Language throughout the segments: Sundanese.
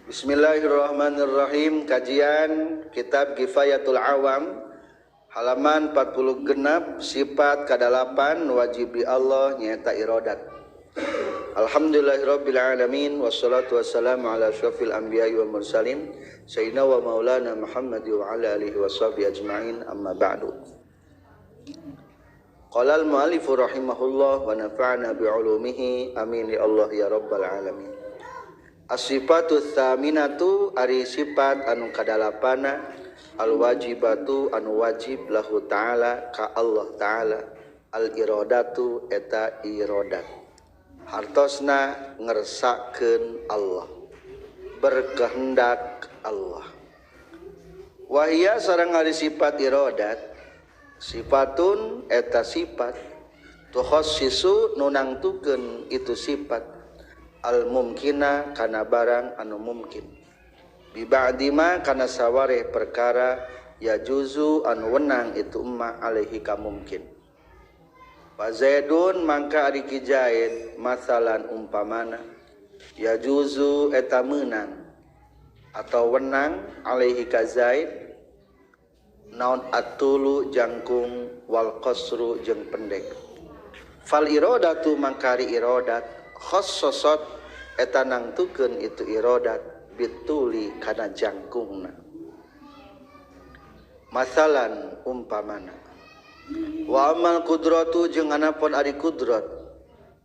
Bismillahirrahmanirrahim. Kajian Kitab Kifayatul Awam halaman 40 genap sifat kadalapan wajib di Allah nyaeta iradat. Alhamdulillahirabbil alamin wassalatu wassalamu ala asyrafil anbiya'i wal mursalin sayyidina wa maulana Muhammad wa ala alihi washabihi ajma'in, amma ba'du. Qala al muallif rahimahullah wa nafa'ana bi'ulumihi amin ya Allah ya rabbal alamin. As-sifatu tsaminatu ari sifat anu kadalapana al-wajibatu anu wajib lahu ta'ala ka Allah ta'ala al-iradatu eta iradat. Hartosna ngersakeun Allah, berkehendak Allah. Wahia sareng ari sifat iradat sifatun eta sifat tukhassisu nu nangtukeun itu sifat al mumkina kana barang anu mumkin bi ba'dima kana sawareh perkara ya juzu anu wenang itu emma alaihi ka mumkin. Fa zaidun mangka ari ki Zaid masalan umpamana ya juzu eta meunang atau wenang alaihi ka Zaid naon atulu jangkung wal qasru jeung pendek. Fal iradatu mangka ari iradat khassasat eta nangtukeun itu iradat bituli kana jangkungna. Masalan umpamana wa amal qudratu jeung anapun ari kudrat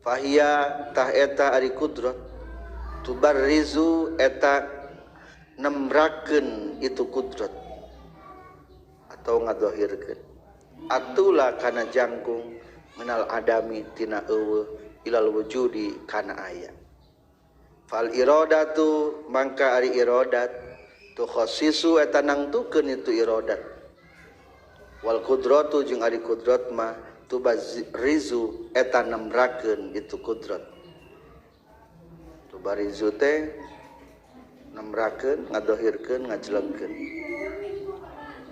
fahiya tah eta ari kudrat tubarrizu eta nemrakeun itu kudrat atau ngadohirkeun atula kana jangkung minal adami tina eueuh ilal wujudi kana aya. Fal iradatu mangka ari iradat tu khassisu eta nangtukeun itu iradat wal qudratu jeung ari kudrat mah tubarizu eta nemrakeun itu kudrat. Tubarizu teh nemrakeun, ngadohirkeun, ngajelengkeun.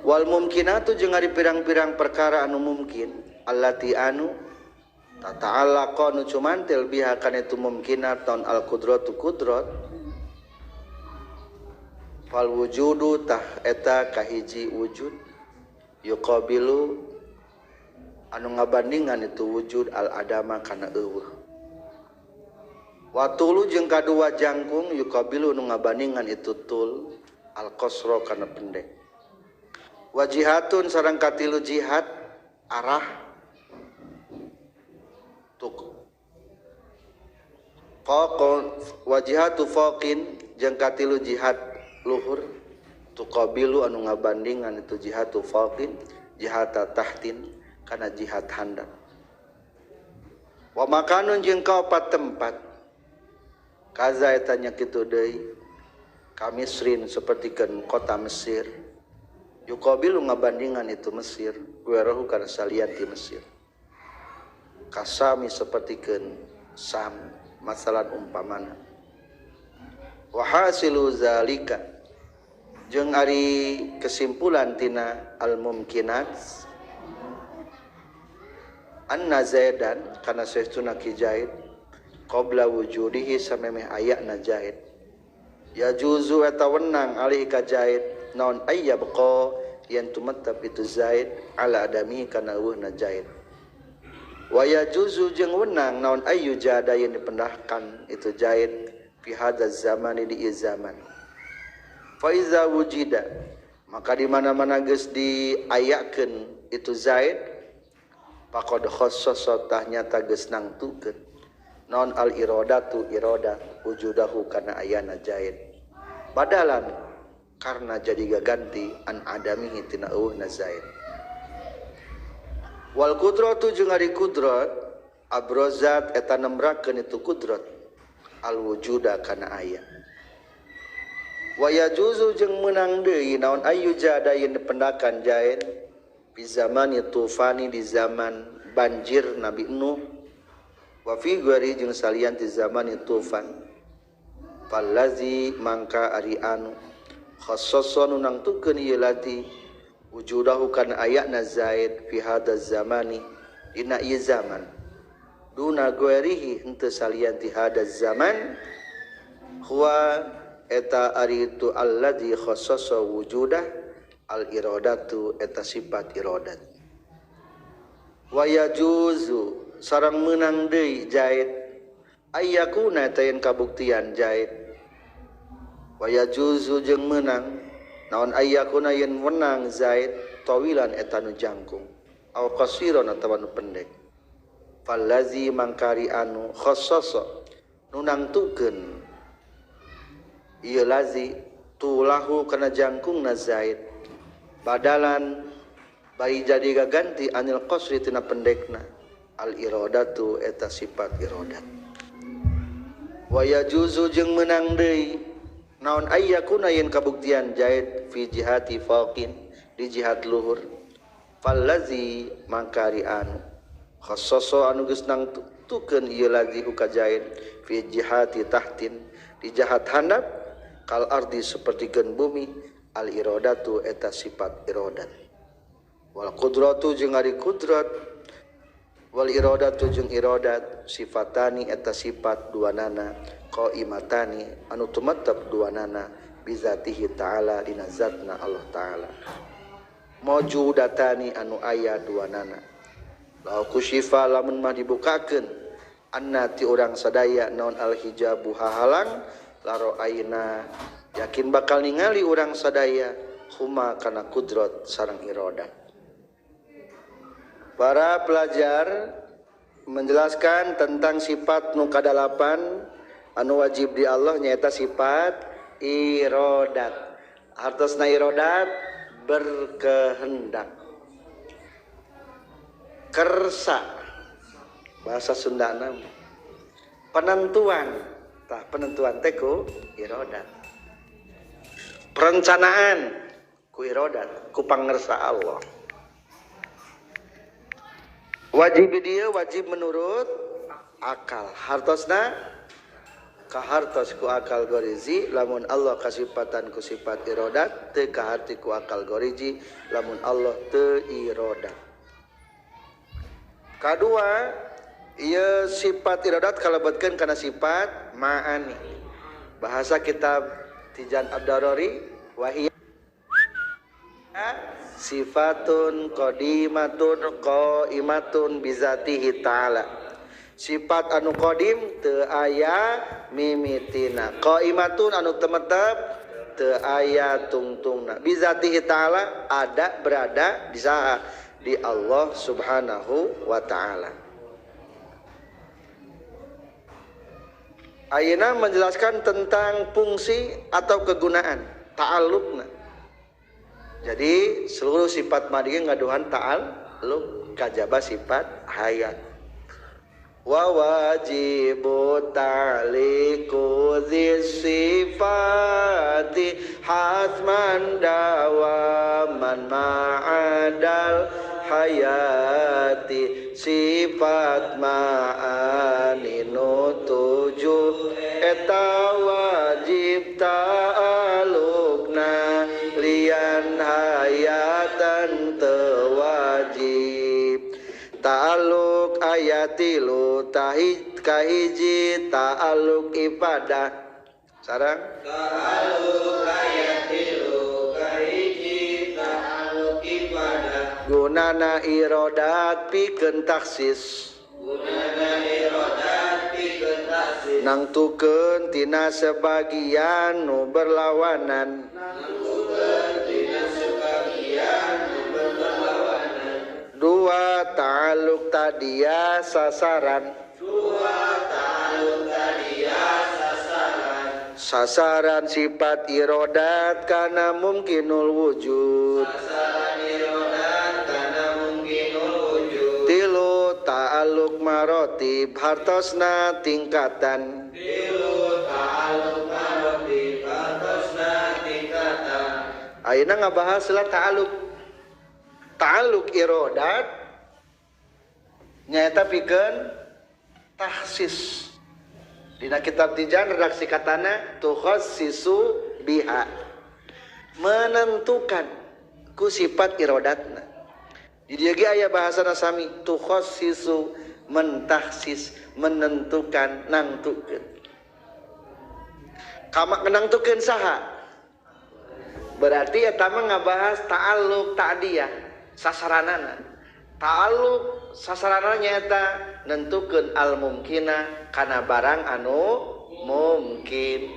Wal mumkinatu jeung ari pirang-pirang perkara anu mumkin allati anu tata'allaqa nu cumantil biha kana itu mumkinat taun al qudratu kudrat fal wujudu tah eta kahiji wujud yuqabilu anu ngabandingan itu wujud al adama kana eueuh wa tulu jeung kadua jangkung yuqabilu nu ngabandingan itu tul al qasra kana pendek. Wajihatun sareng katilu jihad arah faqon wajihatu faqin jeung katilu jihad luhur tuqabilu anu ngabandingan itu jihatu faqin jihata tahtin kana jihad handap. Wa makanun jeung kaopat tempat kaza eta nya kitu deui kamisrin sapertikeun kota Mesir yuqabilu ngabandingan itu Mesir guerahu kana salian ti Mesir kasami sapertikeun sam masalan umpamana. Wa hasilu zalika jeung ari kesimpulan tina al mumkinat anna zaidan kana saestuna ki Zaid qabla wujudihi samemeh ayana Zaid ya juzu eta wenang alih ka Zaid naon ayyabqa yen tumetep itu Zaid ala adami kana eueuhna Zaid. Wa yajuzu jeung wenang naon ayu jada yang dipendahkan itu Zaid fi hadza zamani di ieu zaman. Fa iza wujida maka di mana-mana geus diayakeun itu Zaid faqad khassasa tah nyata geus nangtukeun naon al iradatu iradat wujudahu kana ayana Zaid badalan karena jadi gaganti an adamihi tina eueuhna Zaid. Wal qudratu jeung ari kudrat abrozat eta nemrakeun itu kudrat al wujuda kana aya. Wa yajuzu jeung meunang deui naon ayu jada yen dipendakan Zaid fi zamani tufani di zaman banjir Nabi Nuh wa fi ghairi jeung salian di zamani tufan. Fallazi mangka ari anu khassasa nu nangtukeun ieu lati wujudahu kana ayana Zaid fi hadza zamani dina ieu zaman duna ghairihi henteu salian ti hadza zaman huwa eta ari itu alladzi khassasa wujudah al iradatu eta sifat iradat. Wa yajuzu sareng meunang deui Zaid ayyakuna eta yen kabuktian Zaid. Wa yajuzu jeung meunang naon ayyakuna yen wenang Zaid tawilan eta nu jangkung aw qasiran atawa nu pendek. Fallazi mangkari anu khassasa nu nangtukeun ieu lazi tulahu kana jangkungna Zaid badalan bari jadi gaganti anil qasri tina pendekna al iradatu eta sifat iradat. Wa yajuzu jeung meunang deui naon ayyakuna yen kabuktian Zaid fi jihati faqin di jihad luhur. Fallazi mangkari anu khassasa anu geus nangtukeun ieu lazi ka Zaid fi jihati tahtin di jahat handap kal ardi sapertikeun bumi al iradatu eta sifat iradat. Wal qudratu jeung ari kudrat wal iradatu jeung iradat sifatani eta sifat duanana qaimatani anu tumetep duanana bizatihi ta'ala dina zatna Allah ta'ala mawjudatani anu aya duanana. La kusyifa lamun mah dibukakeun anna ti urang sadaya naon al hijabu hahalang laro aina yakin bakal ningali urang sadaya huma kana kudrat sareng iradat. Para pelajar menjelaskan tentang sifat nu kadalapan anu wajib di Allah nyaeta sifat iradat. Hartosna iradat berkehendak. Kersa bahasa Sundana penentuan. Tah penentuan teh ku iradat. Perencanaan ku iradat, ku pangersa Allah. Wajib dia wajib menurut akal. Hartosna kahartos ku akal gorizi lamun Allah kasipatan ku sifat iradat teu kaharti ku akal gorizi lamun Allah teu iradat. Kadua ieu sifat iradat kalebetkeun kana sifat ma'ani. Bahasa kitab Tijan Ad-Darari wa hiya sifatun qadimatun qaimatun bizatihi ta'ala. Sifat anu qadim teu aya mimitina, qaimatun anu temetep teu aya tungtungna. Bizatihi ta'ala ada berada di saha di Allah Subhanahu wa ta'ala. Ayeuna menjelaskan tentang fungsi atau kegunaan ta'alluqna. Jadi seluruh sifat madhi ngaduhan ta'alluq kajaba sifat hayat. Wa wajibu ta'liqu sifati hasman dawaman ma'adal hayati. Sifat ma'ani nu tujuh eta wajib ta'alluqna lian hayatan teu wajib. Ta'alluq ayatilu tahid kahiji ta'alluq ibadah. Sarang ta'alluq ayatilu kahiji ta'alluq ibadah. Gunana iradat pikeun taksis. Gunana iradat pikeun taksis. Nangtukeun tina sebagian nu berlawanan. Nangtukeun tina sebagian nu berlawanan. Dua ta'alluq tadia sasaran. Dua ta'alluq tadia sasaran. Sasaran sifat iradat kana mungkinul wujud. Sasaran iradat kana mungkinul wujud. Tilu ta'alluq marotib hartosna tingkatan. Tilu ta'alluq marotib hartosna tingkatan. Ayeuna ngabahas lah ta'alluq. Ta'alluq iradat nyaeta pikeun tahsis. Dina kitab Tijan redaksi katana tukhassisu biha, menentukan ku sifat iradatna. Di dieu ge aya bahasana sami tukhassisu, mentahsis, menentukan, nangtukeun. Kama nangtukeun saha? Berarti eta mah ngabahas ta'alluq ta'diyah sasaranana. Ta'alluq sasaranana nyaeta nentukeun al mumkina kana barang anu mungkin.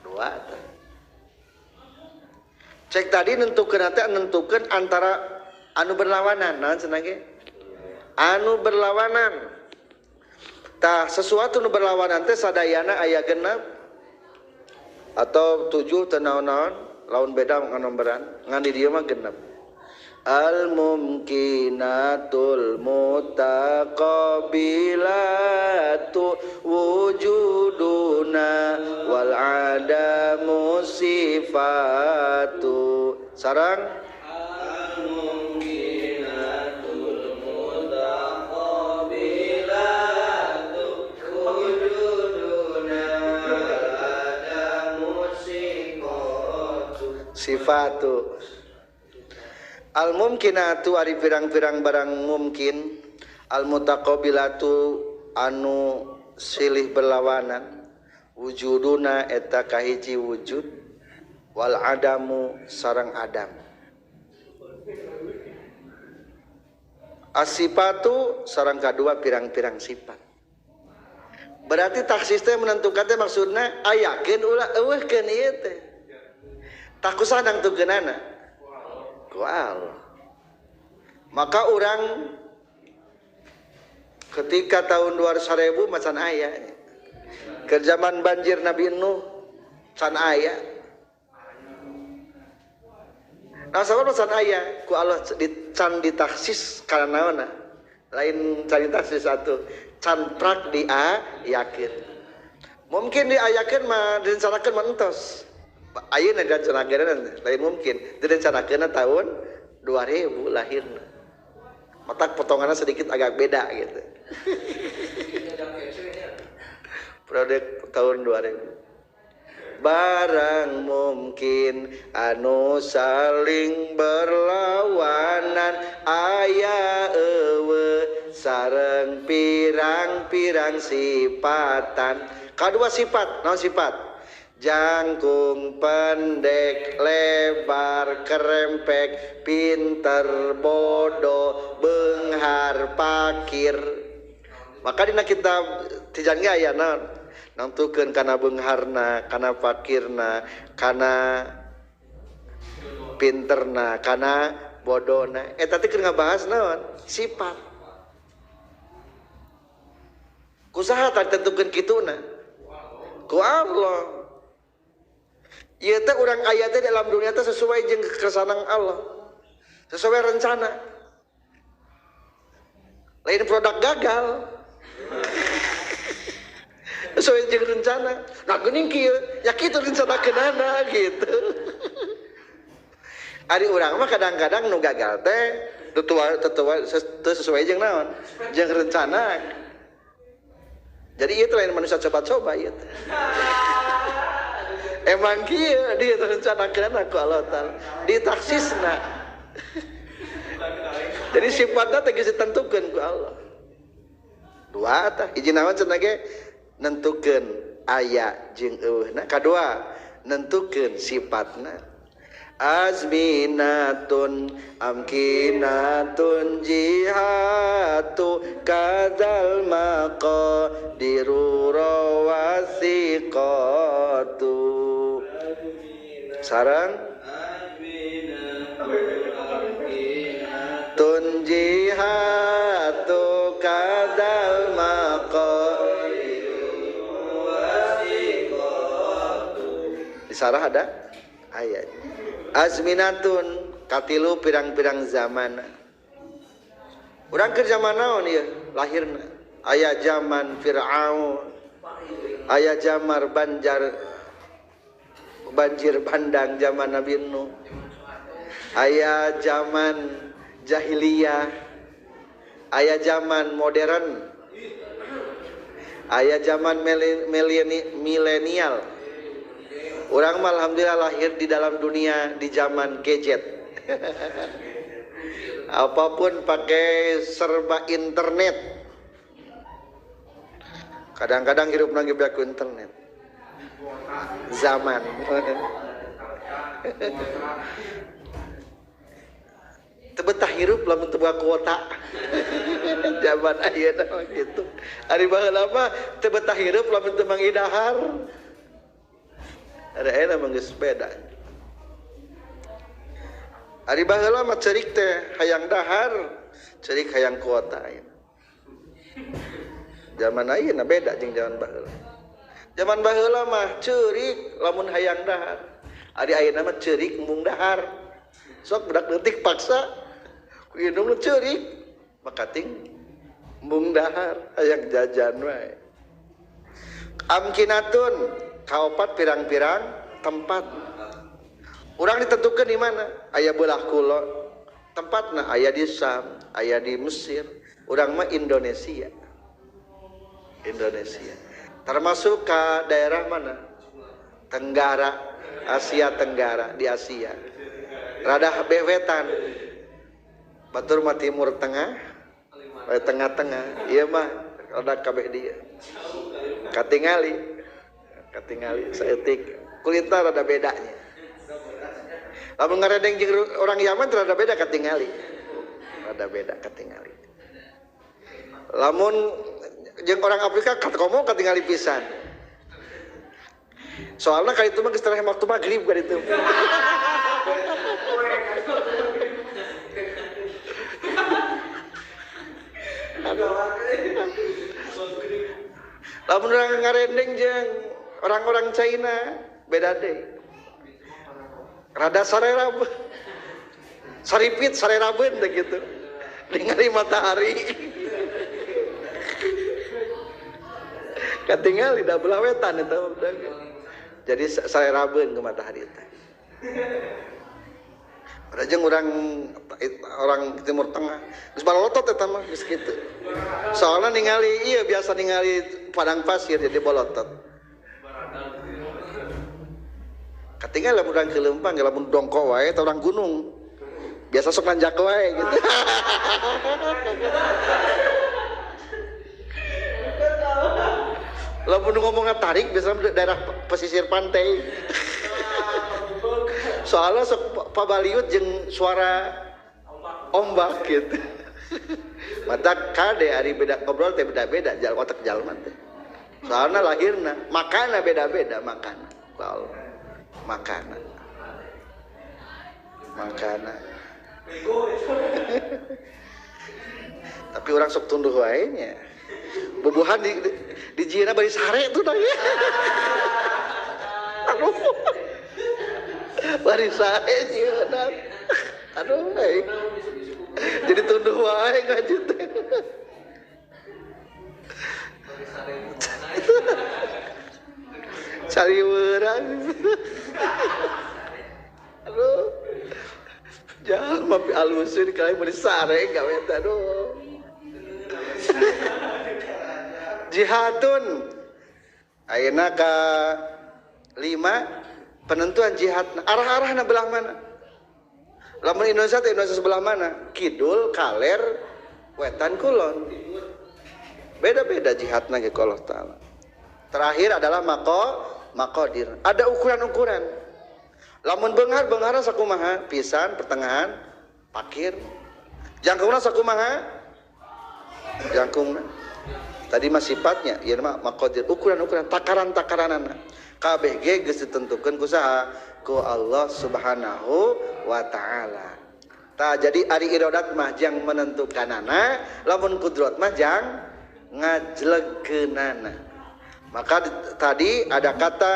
Dua tah. Cek tadi nentukeun teh nentukeun antara anu berlawanan, naon cenah ge? Anu berlawanan. Tah sesuatu nu berlawanan teh sadayana aya genep atau 7 teu naon-naon, laun beda nganomberan, ngan di dieu mah genep. Al mumkinatul mutaqabilatu wujuduna wal adamu sifatu. Sarang al mumkinatul mutaqabilatu wujuduna wal adamu sifatu. Sifatu. Al mumkinatu ari pirang-pirang barang mungkin, al mutaqabilatu anu silih berlawanan, wujuduna eta kahiji wujud, wal adamu sareng adam. Asifatu sareng kadua pirang-pirang sifat. Berarti taksis teh menentukan teh maksudna ayakeun ulah eueuhkeun ieu teh. Tah kusaha nangtukeunana? Ku Allah. Maka orang ketika tahun 2000 macan aya ke zaman banjir Nabi Nuh can aya. Nah sabab can aya ku Allah di can ditaksis kana naonna? Lain can ditaksis atuh, can prak diayakeun. Mungkin diayakeun mah direncanakeun mah entos. Ayeuna direncanakeun lain mungkin direncanakeun tahun 2000 lahirna. Matak potongannya sedikit agak beda gitu. Produk tahun 2000. Barang mungkin anu saling berlawanan aya eueuh sareng pirang-pirang sifatan. Kadua sifat, naon sifat? Jangkung pendek, lebar, kerempek, pinter, bodoh, benghar, pakir. Maka dina kitab Tijan ge aya naon? Nangtukeun kana beungharna, kana pakirna, kana pinterna, kana bodona. Eta teh keur ngabahas naon? Sifat. Kusaha tah ditentukeun kituna? Ku Allah. Ieu teh urang aya teh dalam dunia teh sesuai jeung kekersanaan Allah. Sesuai rencana. Lain produk gagal. Sesuai jeung rencana. Nah geuning kieu, ya kitu rencanakeunana gitu. Ari urang mah kadang-kadang nu gagal teh teu sesuai jeung naon? Jeung rencana. Jadi ieu teh lain manusia coba-coba ieu teh. Emang kieu dia rencanakeun ku Allah Taala ditaksisna. Jadi sifatna teh geus ditentukeun ku Allah. Dua tah hiji naon cenah ge nentukeun aya jeung eueuhna, kadua nentukeun sifatna. Azminatun amkinatun jihatu kadal maqadiru rawasiqatu. Sarang tun jihatu kadal maqadiru wasiqatu. Di sarah ada ayat azminatun katilu pirang-pirang zaman. Urang keur zaman naon ieu lahirna? Aya zaman Firaun, aya zaman banjir bandang zaman Nabi Nuh, aya zaman jahiliyah, aya zaman modern, aya zaman milenial. Urang mah alhamdulillah lahir di dalam dunia di zaman gadget. Apapun pakai serba internet. Kadang-kadang hidup lagi ku internet. Zaman. Teu betah hirup lamun teu boga kuota. Zaman ayeuna mah kitu. Ari baheula mah teu betah hirup lamun teu manggih dahar. Ari ayeuna mah geus beda. Ari baheula mah ceurik teh hayang dahar, ceurik hayang kuota ayeuna. Zaman ayeuna beda jeung zaman baheula. Zaman baheula mah ceurik lamun hayang dahar. Ari ayeuna mah ceurik embung dahar. Sok budak leutik paksa ku indung nu ceurik makating embung dahar hayang jajan wae. Amkinatun kaopat pirang-pirang tempat. Urang ditentukeun di mana? Aya belah kulon. Tempatna aya di Syam, aya di Mesir. Urang mah Indonesia. Indonesia. Termasuk ke daerah mana? Tenggara, Asia Tenggara, di Asia. Radah bewetan. Batur mah Timur Tengah, tengah-tengah. Ieu mah rada kabeh dia. Katingali. Katingali saeutik. Kulitna rada bedanya. Lamun ngaredeng jeung orang Yaman rada beda katingali. Rada beda katingali. Lamun jeung orang Afrika komo katingali pisan. Soalna kali itu mah geus tereh waktu magrib kan itu. Lamun urang ngarendeng jeung orang-orang China beda deui. Rada sarerab. Saripit sarerabeun teh kitu. Ningali matahari. Katingali da belah wetan eta. Jadi sarerabeun ke matahari teh. Ada jeung orang Timur Tengah geus balotot eta mah geus kitu. Soalna ningali ieu biasa ningali padang pasir jadi bolotot. Katingal lamun urang ke leumpang lamun dongkok wae atau orang gunung. Biasa sok nanjak wae gitu. Lamun ngomongna tarik biasanya daerah pesisir pantai. Soalnya sok pabaliut jeung suara ombak gitu. Mata kade ari beda ngobrol teh beda-beda jalan otak jalma teh. Soalna lahirna makana beda-beda makana. Kalau makana. Makana. Tapi orang sok tunduh wae nya. Bubuhan di jieuna bari sare tuh dah. Aduh. Bari sare jieuna. Aduh euy. Jadi tunduh wae ngaji teh. Cari urang. Aduh. Jangan mapi alusin kali bari sare gawe teh aduh. Jihadun. Ayeuna ka 5 penentuan jihad. Arah-arahna belah mana? Lamun Indonesia teh Indonesia sebelah mana? Kidul, kaler, wetan, kulon. Beda-beda jihadna ge ku Allah Taala. Terakhir adalah maqadir. Ada ukuran-ukuran. Lamun beunghar, beungharna sakumaha? Pisan, pertengahan, pakir. Jangkungna sakumaha? Jangkungna. Tadi mah sifatnya, ieu mah maqadir, ukuran-ukuran, takaran-takaranana. KBG geus ditentukeun ku saha? Ku Allah Subhanahu wa taala. Tah jadi ari iradat mah jang menentukanana, lamun kudrat mah jang ngajlegkeunana. Maka tadi ada kata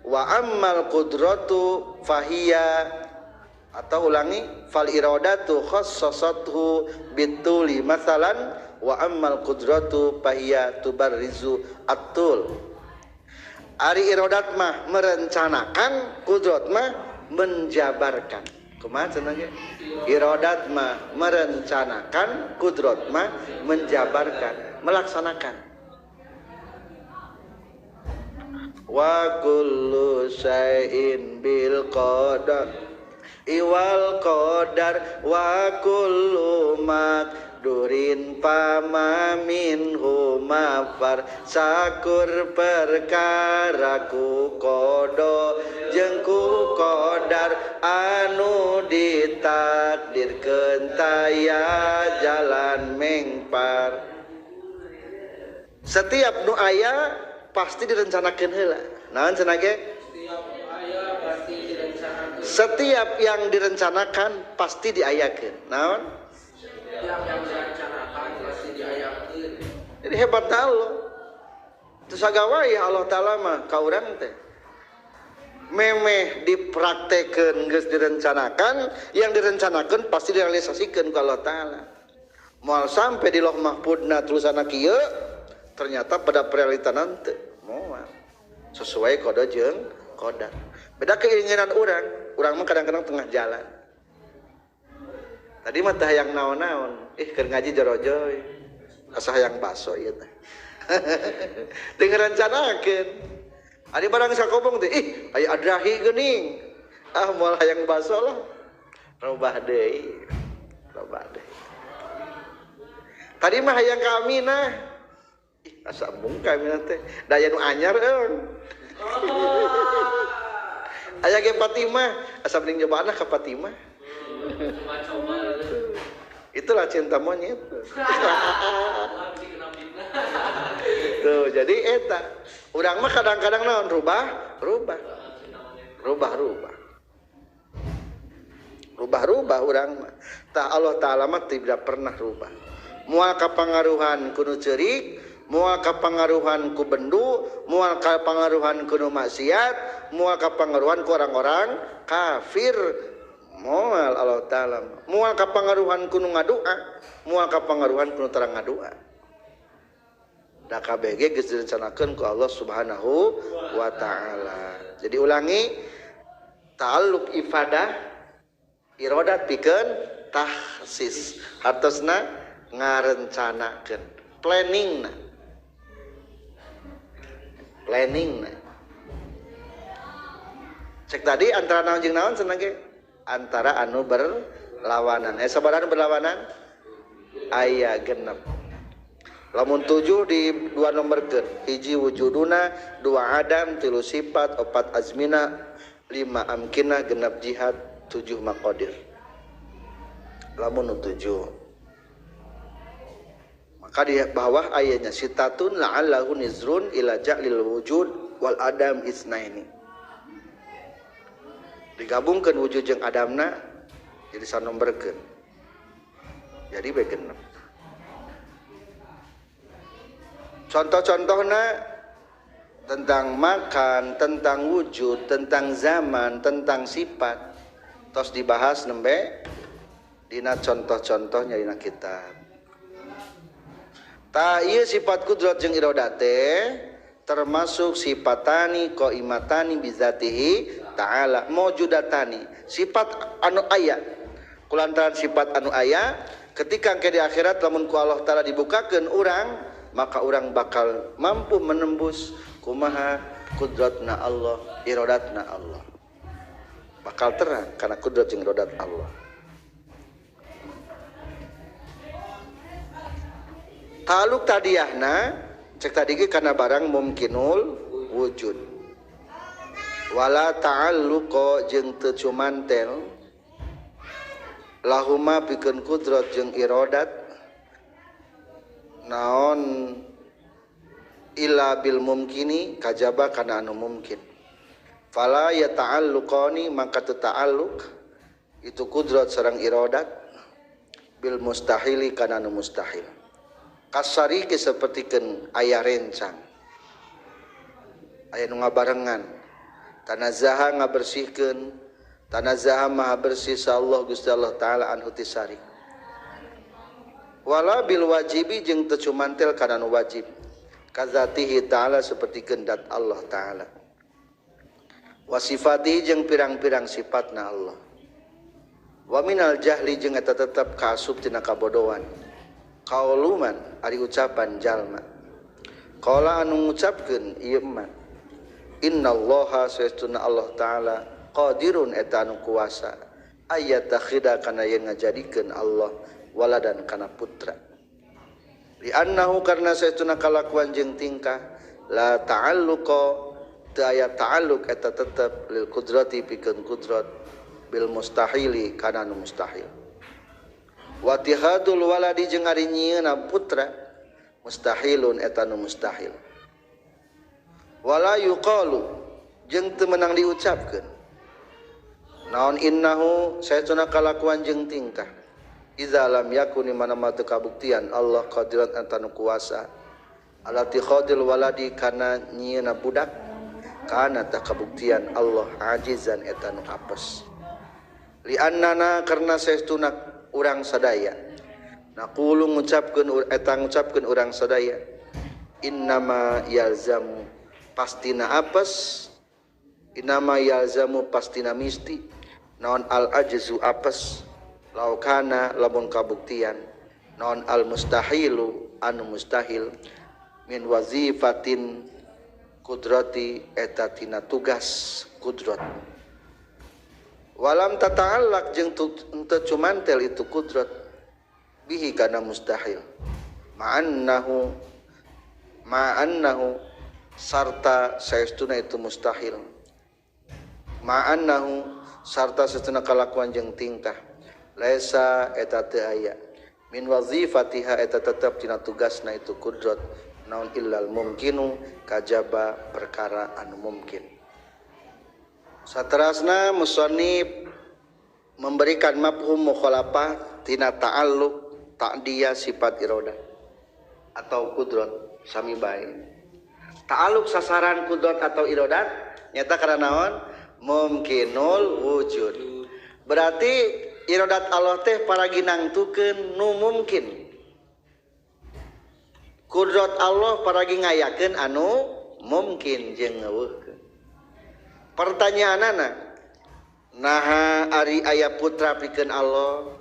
wa ammal qudratu fahiya atau ulangi fal iradatu khassasathu bituli masalan wa ammal qudratu fahiya tubarrizu atul. Ari iradat mah merencanakan, kudrat mah menjabarkan. Kumaha cenah ge? Iradat mah merencanakan, kudrat mah menjabarkan, melaksanakan. Wa kullu syai'in bil qadar iwal qadar wa kullu maqdurin durin pama minhu mafar sakur perkara ku kodo jeung ku qadar anu ditakdirkeun taya jalan mengpar. Setiap nu aya pasti direncanakeun heula. Naon cenah ge? Setiap yang direncanakan pasti diayakeun. Naon? Setiap yang direncanakan pasti diayakeun. Jadi hebat Allah. Teu sagawa ya Allah Ta'ala mah ka urang teh. Memeh dipraktekeun geus direncanakan, yang direncanakeun pasti direalisasikeun ku Allah Ta'ala. Moal sampai di Lauh Mahfudna tulisanna kieu, ternyata pada realitana teu moal. Sesuai kode jeung qadar. Beda keinginan orang, orang mah kadang-kadang tengah jalan. Tadi mah teh hayang naon-naon, keur ngaji jorojoy. Asa hayang baso ieu teh. Teu ngarencanakeun. Ari barang sakobong teh, ih aya adrahi geuning. Ah moal hayang baso lah. Robah deui. Robah deui. Tadi mah hayang ka Aminah. Ih asa embung ka Aminah teh. Da aya nu anyar euy. Aya ge Fatimah, asa mending nyobaan ka Fatimah. Itulah cinta monyet. Tuh, jadi eta. Urang mah kadang-kadang naon rubah, rubah. Rubah, rubah. Rubah-rubah urang mah. Tah Allah Ta'ala mah tidak pernah rubah. Moal kapangaruhan ku nu ceurik, moal kapangaruhan ku bendu, moal kapangaruhan ku nu maksiat, moal kapangaruhan ku orang-orang kafir. Moal Allah Ta'ala moal kapangaruhan ku nu ngadua, moal kapangaruhan ku nu terang ngadua. Da KBG geus direncanakeun ku Allah Subhanahu wa Ta'ala. Jadi ulangi, ta'alluq ifadah iradat pikeun tahsis, hartosna ngarencanakeun, planningna. Planningna. Cek tadi antara naon jeung naon cenah ge? Antara anu berlawanan. Sabaraha anu berlawanan? Aya genep. Lamun 7 di 2 nomorkeun. Hiji wujuduna, 2 adam, 3 sifat, 4 azmina, 5 amkina, genep jihad, 7 maqadir. Lamun 7. Maka di bawah ayatnya sitatun la'allahu nizrun ila ja'lil wujud wal adam isnaini. Digabungkan wujud jeung adamna jadi sanomberkeun. Jadi bae genep. Contoh-contohna tentang makan, tentang wujud, tentang zaman, tentang sifat. Tos dibahas nembe dina contoh-contohnya dina kitab. Ta ieu sifat kudrat jeung iradate termasuk sifatani qaimatani bizatihi ta'ala maujudatani, sifat anu aya. Kulantaran sifat anu aya ketika engke di akhirat lamun ku Allah Ta'ala dibukakeun urang, maka urang bakal mampu menembus kumaha kudratna Allah, iradatna Allah. Bakal terang karena kudrat jeung iradat Allah. Taluk tadiahna cek tadi ge kana barang mumkinul wujud. Wala ta'alluqa jeung teu cumantel lahuma pikeun kudrat jeung iradat naon illa bil mumkini kajaba kana anu mumkin. Fala yata'alluqani maka teu ta'alluq itu kudrat sareng iradat bil mustahili kana anu mustahil. Kasariki sapertikeun aya rencang, aya nu ngabarengan. Tanazaha ngabersihkeun, tanazaha maha bersih sa Allah Gusti Allah Ta'ala anhu tisarik. Wala bil wajibi jeung teu cumantel kana nu wajib. Kazatihi ta'ala sapertikeun dat Allah Ta'ala. Wa sifatihi jeung pirang-pirang sifatna Allah. Wa minal jahli jeung eta tetep kaasup tina kabodohan. Qauluman ari ucapan jalma. Qala anu ngucapkeun ieu man. Innallaha saestuna Allah Ta'ala qadirun eta anu kuasa ayatakhida kana yen ngajadikeun Allah waladan kana putra li annahu karna saestuna kalakuan jeung tingkah la ta'alluqa teu aya ta'alluq eta tetep lil qudrati pikeun kudrat bil mustahili kana nu mustahil wa tihadul waladi jeung ari nyieunna putra mustahilun eta nu mustahil wala yuqalu jeung teu meunang diucapkeun naon innahu saestuna kalakuan jeung tingkah iza lam yakun mana-mana teu kabuktian Allah qadiran eta nu kuasa ala tikhadil waladi kana nyieunna budak kana tah kabuktian Allah ajizan eta nu apes li annana karna saestuna urang sadaya naqulu ngucapkeun eta ngucapkeun urang sadaya innama yalzamu pastina apes innama yalzamu pastina misti naon al ajzu apes laukana lamun kabuktian naon al mustahilu anu mustahil min wazifatin kudrati eta tina tugas kudrat walam tata'allaq jeung teu cumantel itu kudrat bihi kana mustahil ma'annahu ma'annahu sarta saestuna itu mustahil ma'annahu sarta saestuna kalakuan jeung tingkah laisa eta teu aya min wazifatiha eta tetep tina tugasna itu kudrat naon illal mumkinu kajaba perkara anu mungkin. Saterasna musannif memberikan mafhum mukhalafah tina ta'alluq ta'diyah sifat iradah atau kudrat sami bae. Ta'alluq sasaran kudrat atau iradat nyata karena naon mumkinul wujud. Berarti iradat Allah teh paragi nangtukeun nu mungkin. Kudrat Allah paragi ngayakeun anu mungkin jeung ngeuweuhkeun. Pertanyaanana naha ari aya putra pikeun Allah,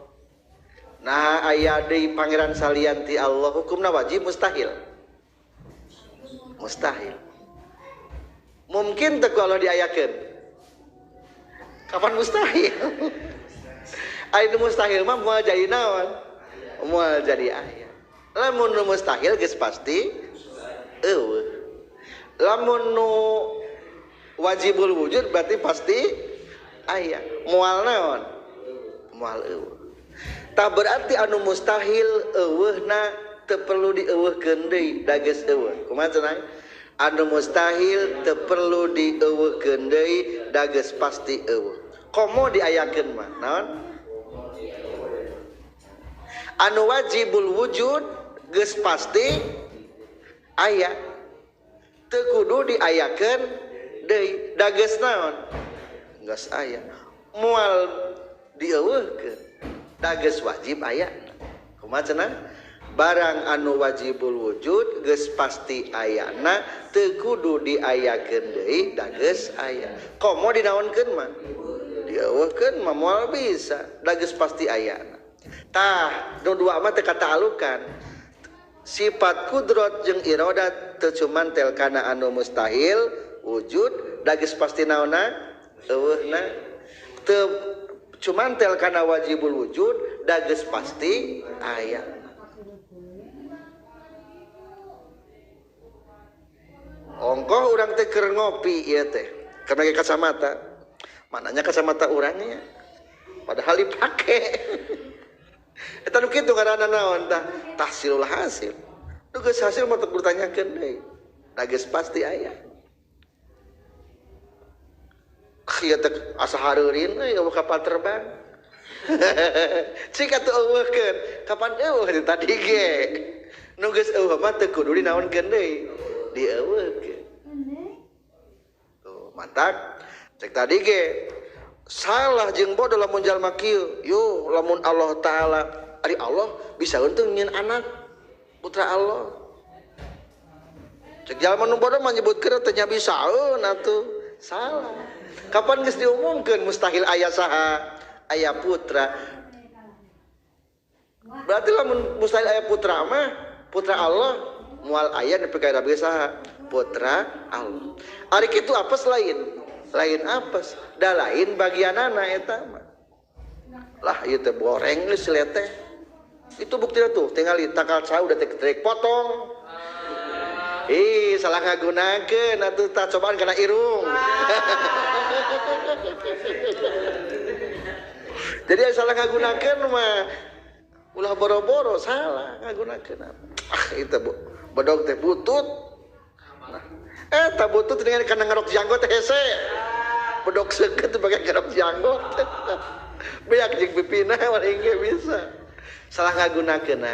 naha aya deui pangeran salian ti Allah, hukumna wajib mustahil? Mustahil. Mungkin teu ku Allah diayakeun? Kapan mustahil? Aya nu mustahil mah moal jadi naon? Moal jadi aya. Lamun nu mustahil geus pasti eueuh. Lamun nu wajibul wujud berarti pasti aya. Moal naon? Moal eueuh. Tah berarti anu mustahil eueuhna teu perlu dieuweuhkeun deui da geus eueuh. Kumaha cenah? Anu mustahil teu perlu dieuweuhkeun deui da geus pasti eueuh. Komo diayakeun mah naon? Anu wajibul wujud geus pasti aya teu kudu diayakeun deui da geus naon geus aya moal dieuweuhkeun da geus wajib aya. Kumaha cenah? Barang anu wajibul wujud geus pasti ayana teu kudu diayakeun deui da geus aya. Komo dinaonkeun mah dieuweuhkeun mah moal bisa da geus pasti ayana. Tah nu dua mah teu kataalukan. Sifat kudrat jeung iradat teu cumantel kana anu mustahil wujud da geus pasti naonna euweuhna, teu cumantel kana wajibul wujud da geus pasti aya. Ongkoh urang teh keur ngopi ieu teh keur make kacamata, mananya kacamata urangnya padahal dipake. Eta nu kitu ngaranna naon tah? Tahsilul hasil. Nu geus hasil mah teu ditanyakeun deui. Da geus pasti aya. Ieu teh asa hareureun euy eueuh kapal terbang. Cik atuh eueuhkeun. Kapan eueuh di tadi ge? Nu geus eueuh mah teu kudu dinaonkeun deui. Dieuweuhkeun. Tuh, mantak cek tadi ge salah jeung bodoh lamun jalma kieu. Yo lamun Allah taala ari Allah bisa untung nyieun anak putra Allah. Cek jalma nu bodoh mah nyebutkeun teh nya bisaeun atuh. Salah. Kapan geus diumumkeun mustahil aya saha? Aya putra. Berarti lamun mustahil aya putra mah putra Allah moal aya nepi ka Nabi saha? Putra Allah. Ari kitu apes lain? Lain apes, da lain bagianana eta mah. Lah ieu teh goreng geus leteh. Itu buktinya tuh, tinggal tangkal cau udah tek potong. Ih, salah ngagunakeun atuh tah cobaan kana irung. Jadi salah ngagunakeun mah ulah boro-boro salah ngagunakeun. Ah, itu bu, bedog teh butut. Nah, tah butut dengan kana ngerok janggot teh hese. Bedog seukeut teh bage ngerok janggot. Beak jeung pipina paling ge bisa. Salah ngagunakeun,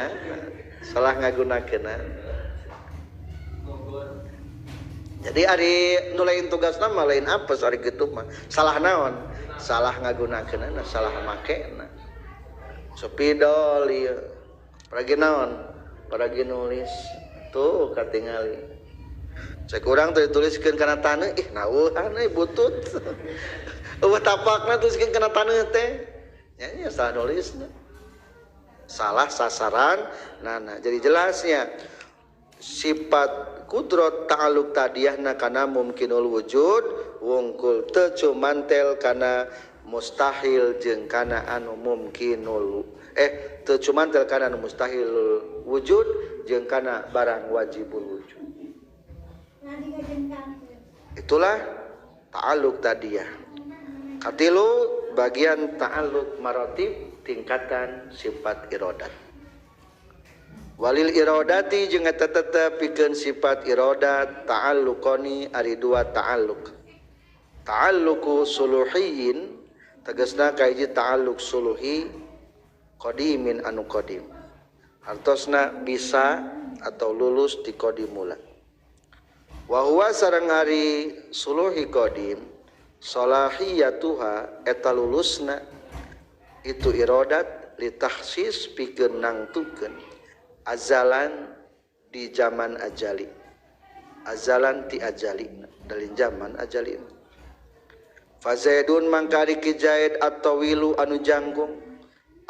salah ngagunakeun. Jadi ari nu lain tugasna mah lain apes ari kitu mah. Salah naon? Salah ngagunakeunana, salah makena. Sepidol ieu. Paragi naon? Paragi nulis. Tuh katingali. Cek urang teh dituliskeun kana taneuh, ih nauhan euy butut. Eueuh tapakna tuliskeun kana taneuh teh. Nya nya salah nulisna. Salah sasaran nana. Jadi jelasnya sifat kudrot ta'aluk tadiyahna kana mumkinul wujud wungkul teu cumantel kana mustahil jeung kana anu mumkinul teu cumantel kana anu mustahil wujud jeung kana barang wajibul wujud. Itulah ta'aluk tadiyah. Katilu bagian ta'aluk maratib tingkatan sifat irodat. Walil irodati jeung eta tetep pikeun sifat irodat ta'alluqoni ari dua ta'alluq. Ta'alluqu suluhiyin tegasna kahiji ta'alluq suluhi qadimin anu qadim. Hartosna bisa atau lulus di qadimula. Wa huwa sareng ari suluhi qadim salahiyatuha eta lulusna itu irodat litahsis pikeun nangtukeun azalan di zaman ajali, azalan ti ajali dari zaman ajali. Fazaidun mangkari ki Zaid atawilu anu jangkung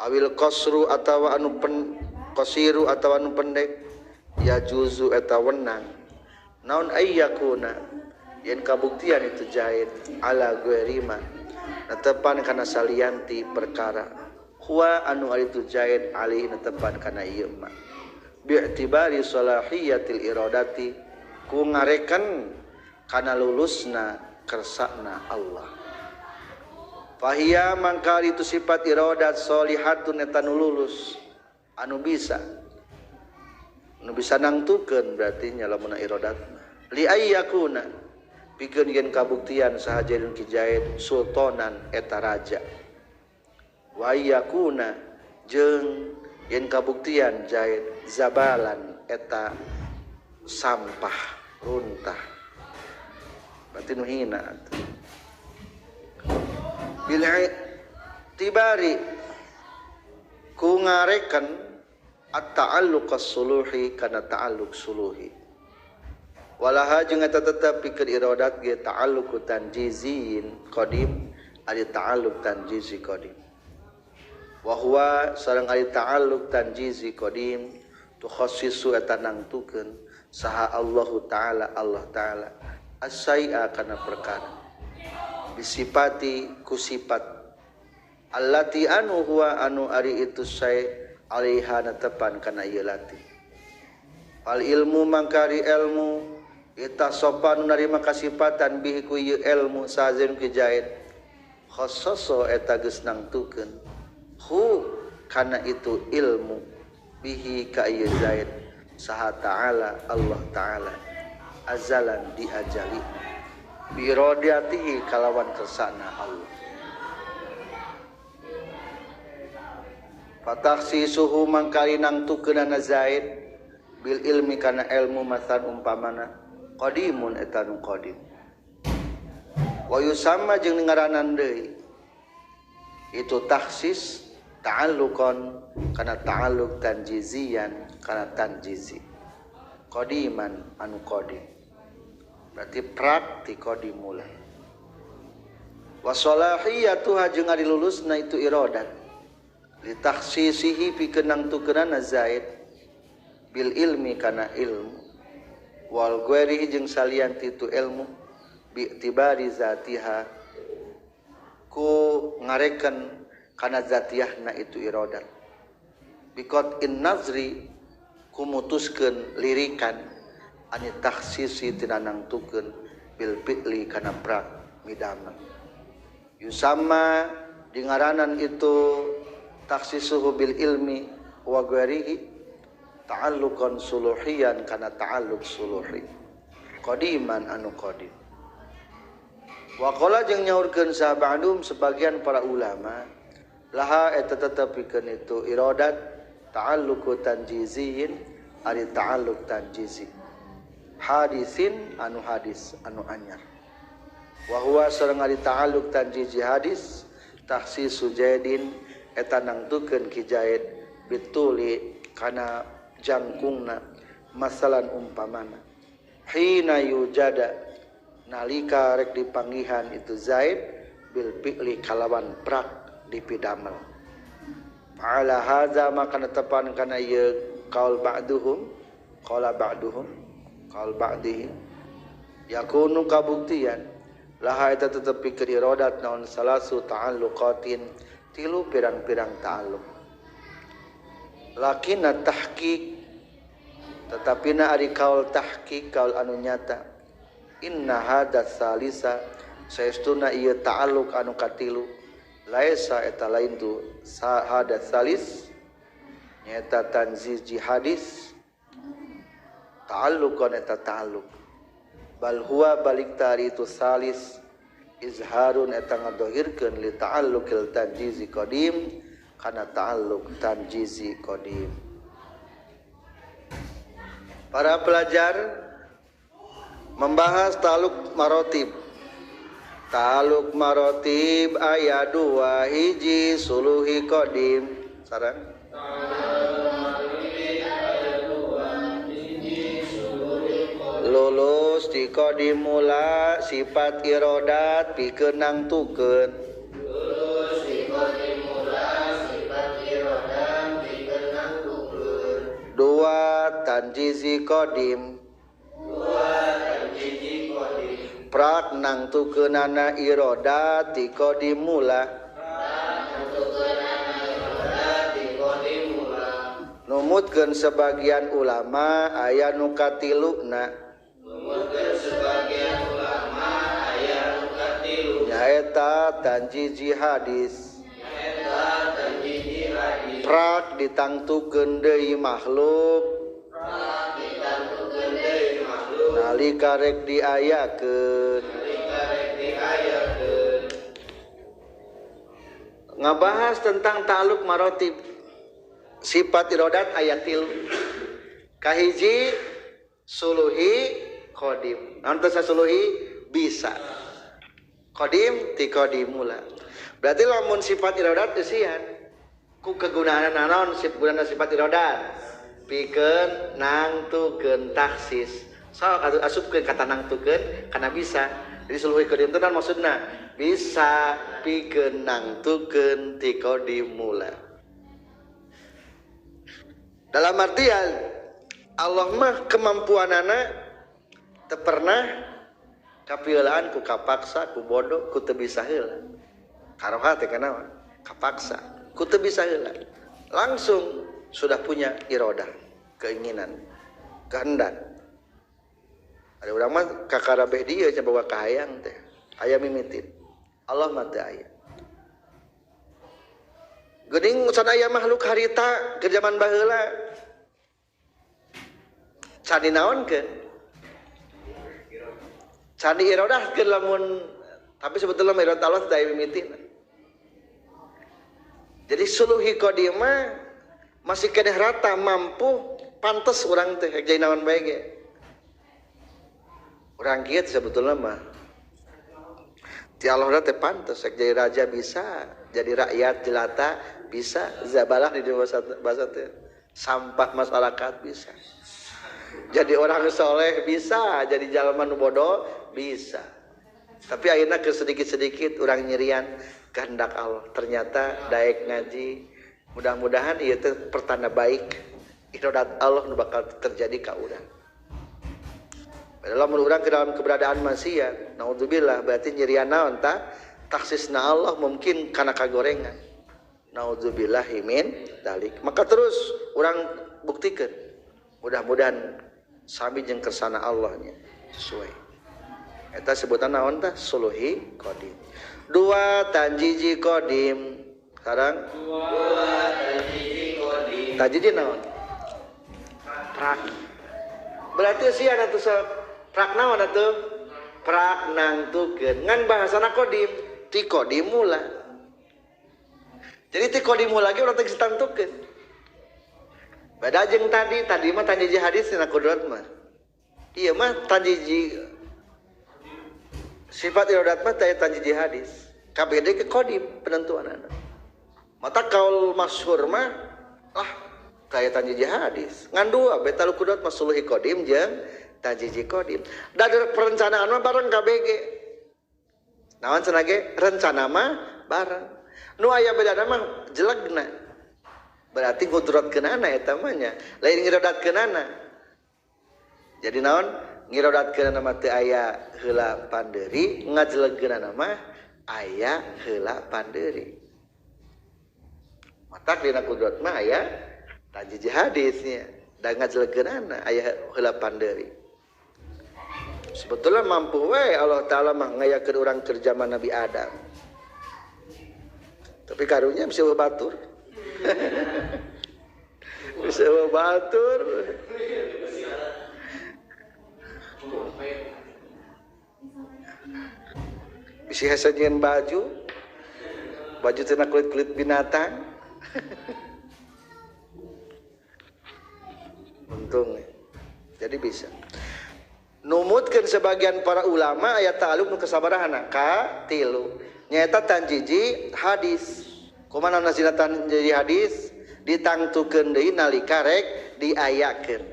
awil qasru atawa anu pen qasiru atawa anu pendek ya juzu eta wenang naon ayyakuna yen kabuktian itu Zaid ala guerima netepan kana salianti perkara huwa anu ari itu Zaid ali netepan kana ieu mah bi'tibari salahiyatil iradati ku ngareken kana lulusna kersana Allah. Fahiya mangkari itu sifat iradat solihatun eta nu lulus anu bisa nangtukeun berarti nya lamun iradat li ayyakuna pikeun yen kabuktian saha Zaidun ki Zaid sultanan eta raja wa ayyakuna jeung yen kabuktian Zaid zabalan eta sampah runtah berarti nu hina atuh. Bil tibari ku ngareken at-ta'alluq as-suluhi kana ta'alluq suluhi walaha jeung eta tetep pikeun iradat ge ta'alluq tanjizin qadim ari ta'alluq tanjizi qadim wa huwa sareng ari ta'alluq tanjizi qadim tukhassisu eta nangtukeun saha Allahu ta'ala Allah ta'ala as-sai'a kana perkara bisipati ku sifat allati anu huwa anu ari itu sai alaiha netepan kana ieu lati. Fal ilmu mangkari ilmu ita sopan narima kasipatan bihi ku ieu ilmu sazeun ki Zaid khassaso eta geus nangtukeun hu kana itu ilmu bihi ka ieu Zaid saha ta'ala Allah ta'ala azalan diajali birodiyatihi kalawan kersana Allah. Fatakhsisuhu mangkali nangtukeunana Zaid bil ilmi kana ilmu masan umpamana qadimun eta nu qadim wa yusamma jeung ngaranan deui itu takhsis ta'alluqan kana ta'alluq tanjizian kana tanjizi qadiman anu qadim berarti prakti qadimula wa salahiyatuha jeung ari lulusna itu iradat li takhsisihi pikeun nangtukeunana Zaid bil ilmi kana ilmu wal ghairihi jeung salian ti itu ilmu bi tibari zatiha ku ngareken kana zatiyahna itu iradat. Biqat in nazri kumutuskeun lirikan ani takhsisi tina nangtukeun bil fi'li kana prak midamel. Yusama dingaranan itu takhsisuhu bil ilmi wa ghairihi ta'alluqan suluhiyan kana ta'alluq suluhi qadiman anu qadim. Wa qala jeung nyaurkeun sahabatun sebagian para ulama laha eta tetepikeun itu iradat ta'alluqu tanjiziyin ari ta'alluq tanjizi hadisin anu hadis anu anyar. Wa huwa sareng ari ta'alluq tanjizi hadis takhsisu jaidin eta nangtukeun ki Zaid bituli kana jangkungna masalan umpamana hina yujada nalika rek dipanggihan itu Zaid bil fi'li kalawan prak dipidamel. Ala hadza maka netepan kana ieu qaul ba'duhum qala ba'duhum qaul ba'dihi yakunu kabuktian laha eta tetep pikeun iradat naon salasu ta'alluqatin tilu pirang-pirang ta'alluq. Lakinna tahqiq tetapi na ari kaul tahqiq kaul anu nyata inna hadas salisa saestuna ieu ta'alluq anu katilu laisa eta lain tu hadas salis nyaeta tanziji hadis ta'alluqan eta ta'alluq bal huwa balik tari itu salis izharun eta ngadohirkeun li ta'alluqil tanjizi qadim kana ta'alluq tanjizi qadim. Para pelajar membahas ta'alluq marotib. Ta'alluq marotib ayat 2 hiji suluhi qadim. Sarang lulus di qadim mula sifat irodat pikeun nangtukeun. Lulus di qadim mula sifat irodat pikeun nangtukeun. 2 tanjizi qadim. 2 tanjizi qadim. Prak nangtukeunana irodat di qadim mula. Prak nangtukeunana irodat di qadim mula. Numutkeun sebagian ulama aya nu katiluna. Numutkeun sebagian ulama aya nu katilu. Nyaeta tanjiji hadis. Nyaeta tanjiji hadis. Prak ditangtukeun deui makhluk. Prak ditangtukeun deui makhluk. Nalika rek diayakeun. Nalika rek diayakeun. Ngabahas tentang ta'alluq marotib. Sifat irodat ayat tilu. Kahiji suluhi qadim. Naon teh suluhi bisa. Qadim ti qadimula. Berarti lamun sifat irodat eusian ku kegunaan naon gunana sifat irodat? Pikeun nangtukeun taksis. Sok atuh asupkeun kata nangtukeun kana bisa. Jadi suluhi qadim teh naon maksudna? Bisa pikeun nangtukeun ti qadimula. Dalam artian Allah mah kemampuanana teu pernah kapielaan ku kapaksa, ku bodoh, ku teu bisa heula. Karoha teh kana kapaksa, ku teu bisa heula. Langsung sudah punya irodah, keinginan, kehendak. Ada urang mah kakarabeh dieu nya bawa kahayang teh, aya mimitin. Allah mah teu aya. Geuning can aya makhluk harita ke zaman baheula. Can dinaonkeun? Can diirodahkeun lamun tapi sebetulnya irodah Allah teu aya mimitina. Jadi suluhi qadimah masih keneh rata mampu pantes urang teh jadi naon bae ge. Urang kieu sebetulnya mah ti Allah teh pantes rek jadi raja bisa, jadi rakyat jelata bisa, zabalah di bahasa teh sampah masyarakat bisa. Jadi orang soleh bisa, jadi jalma nu bodoh bisa. Tapi akhirnya ke sedikit-sedikit orang nyerian kehendak Allah. Ternyata daek ngaji, mudah-mudahan ieu teh pertanda baik iradat Allah nu bakal terjadi ka urang. Padahal mun urang ke dalam keberadaan maksiat, naudzubillah berarti nyerian naon tah? Taksisna Allah mungkin kana kagorengan. Naudzubillahi min dzalik. Maka terus urang buktikan. Mudah-mudahan sami jeung kersana Allahnya sesuai. Eta sebutan naon tah? Suluhi qadim. Dua tanjiji qadim. Sekarang dua tanjiji qadim. Tanjiji naon? Prak. Berarti sia atuh sok prak naon atuh? Prak nangtukeun. Ngan bahasana qadim, ti qadim mula. Jadi ti qadim mula ge urang teh geus tangtukeun. Beda jeung tadi, tadi mah tanjiji hadis dina kudrat mah. Ieu mah tanjiji sifat iradat mah teh tanjiji hadis. KBD ke qadim penentuanana. Mata kaul masyhur mah lah kaya tanjiji hadis. Ngan dua beta lu kudrat mah suluhi qadim jeung tanjiji qadim. Da perencanaan mah bareng KBG. Naon cenah ge? Rencana mah bareng. Nu aya bedana mah jelegna. Berarti ngudratkeunana eta mah nya, lain ngirodatkeunana. Jadi naon? Ngirodatkeunana mah teu aya heula pandeuri, ngajelegkeunana mah aya heula pandeuri. Matak dina kudrat mah aya tanjiji hadisnya, da ngajelegkeunana aya heula pandeuri. Sebetulnya mampu we Allah Ta'ala mah ngayakeun urang keur zaman Nabi Adam. Tapi karunya bisa batur. Bisa batur. Bisa hasajian baju. Baju tina kulit-kulit binatang. Untung. Jadi bisa. Numutkeun sebagian para ulama ayat ta'alluq nu kasabarahana ka tilu. Nyaeta tanjiji hadis. Kumaha nasina tanjiji hadis ditangtukeun deui nalika rek diayakeun.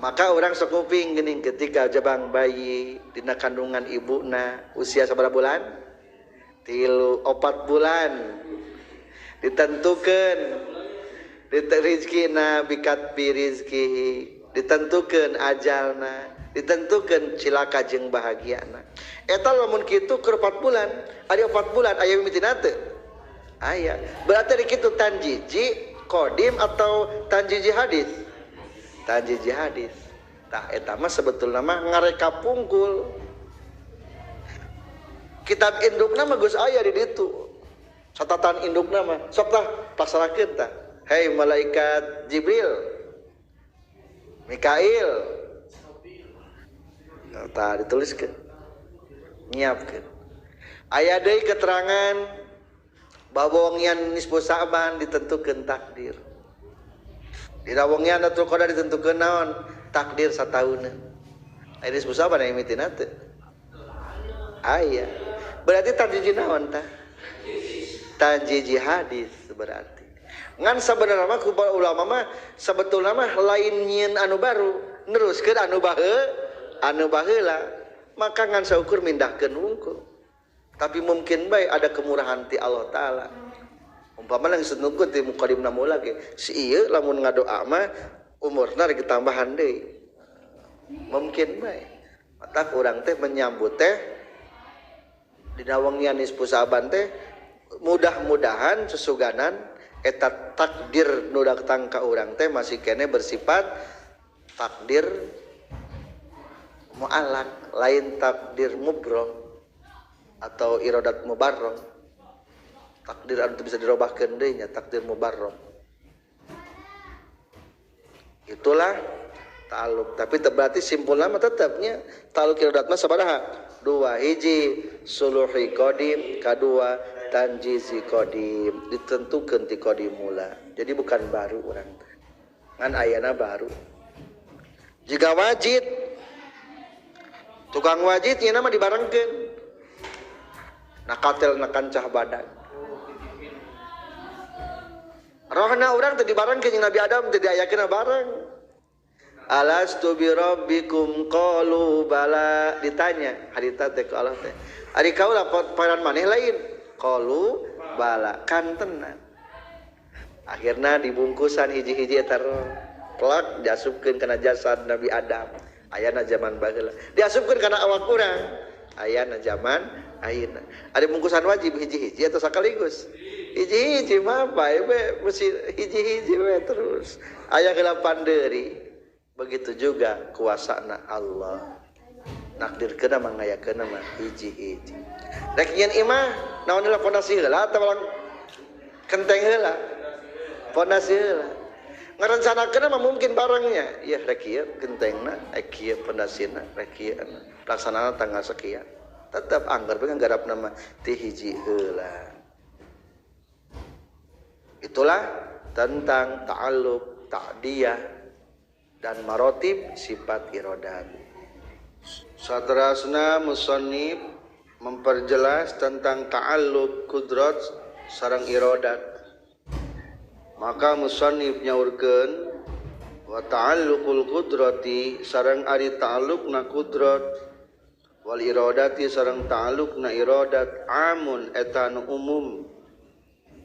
Maka orang sok nguping geuning ketika jabang bayi dina kandungan ibuna usia sabaraha bulan? 3 4 bulan. Ditentukeun rizkina bikat bi rizkihi, ditentukeun ajalna, ditentukeun cilaka jeung bahagiana. Eta lamun kitu keur 4 bulan, ari 4 bulan aya mimitina teu? Aya. Berarti ari kitu tanjiji qadim atau tanjiji hadis? Tanjiji hadis. Tah eta mah sebetulna mah ngareka pungkul. Kitab indukna mah geus aya di ditu. Catatan indukna mah sok tah paksarakeun tah. Hei malaikat Jibril, Mikail, tah dituliskeun, nyiapkeun. Aya deui keterangan bawengian nisfu Sa'ban ditentukeun takdir. Dina wengian Lailatul Qadar ditentukeun naon? Takdir satauneun. Aya nisfu Sa'ban aya mimitina teu? Aya. Berarti tanjiji naon tah? Tanjiji hadis berarti. Ngan sabenerna mah ku para ulama mah sebetulna mah lain nyieun anu baru, neruskeun anu anu baheula. Maka ngan saukur mindahkeun wungkul. Tapi mungkin bae ada kemurahan ti Allah Ta'ala. Umpama geus nunggu ti muqaddimna mula ge, si ieu lamun ngadoa mah umurna rek tambahan deui. Mungkin bae. Matak urang teh menyambut teh dina wengian nisfu Sa'ban teh mudah-mudahan sesuganan eta takdir nu datang ka urang teh masih kene bersifat takdir mu'alak, lain takdir mubrom atau iradat mubarrom. Takdir anu bisa dirobahkeun deui nya takdir mubarrom. Itulah ta'alluq. Tapi berarti simpulna mah tetepnya ta'alluq iradat mah sabaraha? Dua, hiji suluhi qadim, kadua tanjizi qadim, ditentukeun ti qadim mula. Jadi bukan baru urang teh. Ngan ayana baru. Jika wajib tukang wajib nya mah dibarengkeun. Nakatel na kancah badan. Rohna urang teh dibarengkeun jeung Nabi Adam teh diayakeun bareng. Alastu bi rabbikum qalu bala, ditanya harita teh ku Allah teh. Ari kaula paran maneh lain? Qalu bala, kantenan. Akhirna dibungkusan hiji-hiji eta roh. Plak diasupkeun kana jasad Nabi Adam. Ayana zaman baheula. Diasupkeun kana awak urang. Ayana zaman ayeuna. Ada bungkusan wajib hiji-hiji atau sekaligus? Hiji-hiji mah bae we mesti hiji-hiji we terus. Aya heula panderi. Begitu juga kuasana Allah. Nakdirkeun mah ngayakeun mah hiji-hiji. Rek nyieun imah naon heula pondasi heula atawa kenteng heula? Pondasi heula. Ngarencanakeun mah mungkin barangnya. Ieu rek ieu gentengna, rek ieu pondasina, rek ieu pelaksanaan tanggal sekian. Tetap anggar pengen garap nama ti hiji heula. Itulah tentang ta'alluq, ta'diyah dan marotib sifat iradat. Saterasna musannif memperjelas tentang ta'alluq kudrat sareng iradat. Maka musannif nyaurkeun wa ta'alluqul qudrati sareng ari ta'alluqna kudrat wal iradati sareng ta'alluqna iradat amun eta anu umum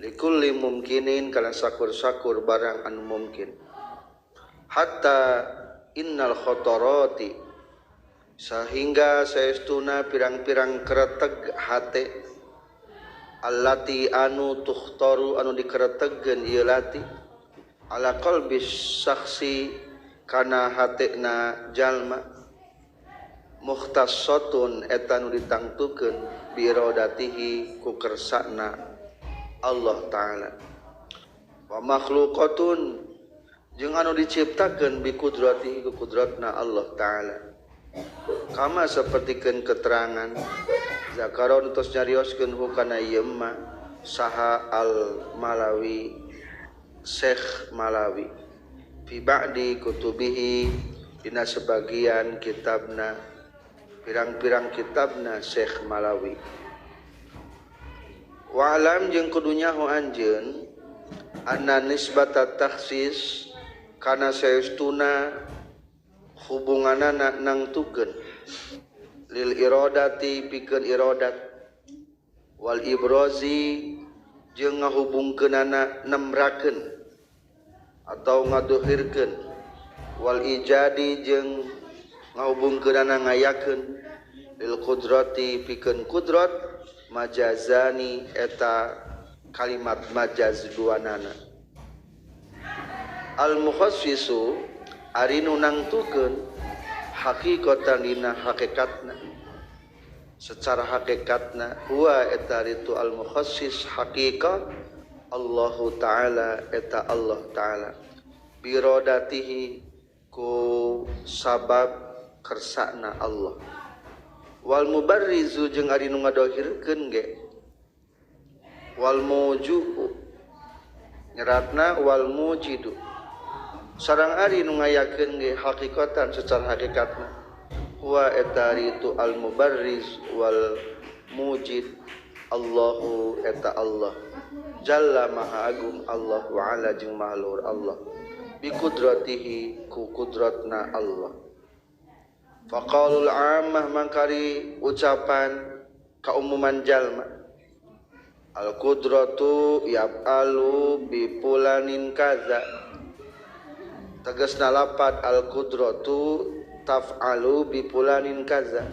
likulli mumkinin kana sakur-sakur barang anu mungkin hatta innal khotorati sehingga saestuna pirang-pirang kereteg hate allati anu tukhtaru anu dikeretegkeun ieu lati ala qalbi sakhsi kana hatena jalma mukhtassatun eta nu ditangtukeun bi iradatihi ku kersana Allah Ta'ala wa makhluqatun jeung anu diciptakeun bi kudratihi ku kudratna Allah Ta'ala kama sapertikeun keterangan zakaron tos nyarioskeun hukana ieu ma saha al Malawi Syekh Malawi fi ba'di kutubihi dina sebagian kitabna pirang-pirang kitabna Syekh Malawi. Wa alam jeung kudu nyaho anjeun anna nisbata takhsis kana saestuna hubunganana nangtukeun lil iradati pikeun iradat wal ibrazi jeung ngahubungkeunana nemrakeun atau ngadohirkeun wal ijadi jeung ngahubungkeunana ngayakeun lil qudrati pikeun kudrat majazani eta kalimat majaz duanana. Al mukhassisu ari nu nangtukeun hakikatan dina hakikatna secara hakikatna huwa eta itu al mukhassis haqiqah Allahu Ta'ala eta Allah Ta'ala birodatihi ku sabab kersana Allah wal mubarrizu jeung ari nu ngadohirkeun ge wal muju nyeratna wal mujidu sareng ari nu ngayakeun ge hakikatan secara hakikatna huwa eta itu al mubarriz wal mujid Allahu eta Allah jalla maha agung Allah wa ala jeung maha luhur Allah bi qudratihi ku kudratna Allah. Faqalul ammah mangkari ucapan kaumuman jalma al qudratu yaf'alu bi fulanin kaza tegasna lapat al qudratu taf'alu bi fulanin kaza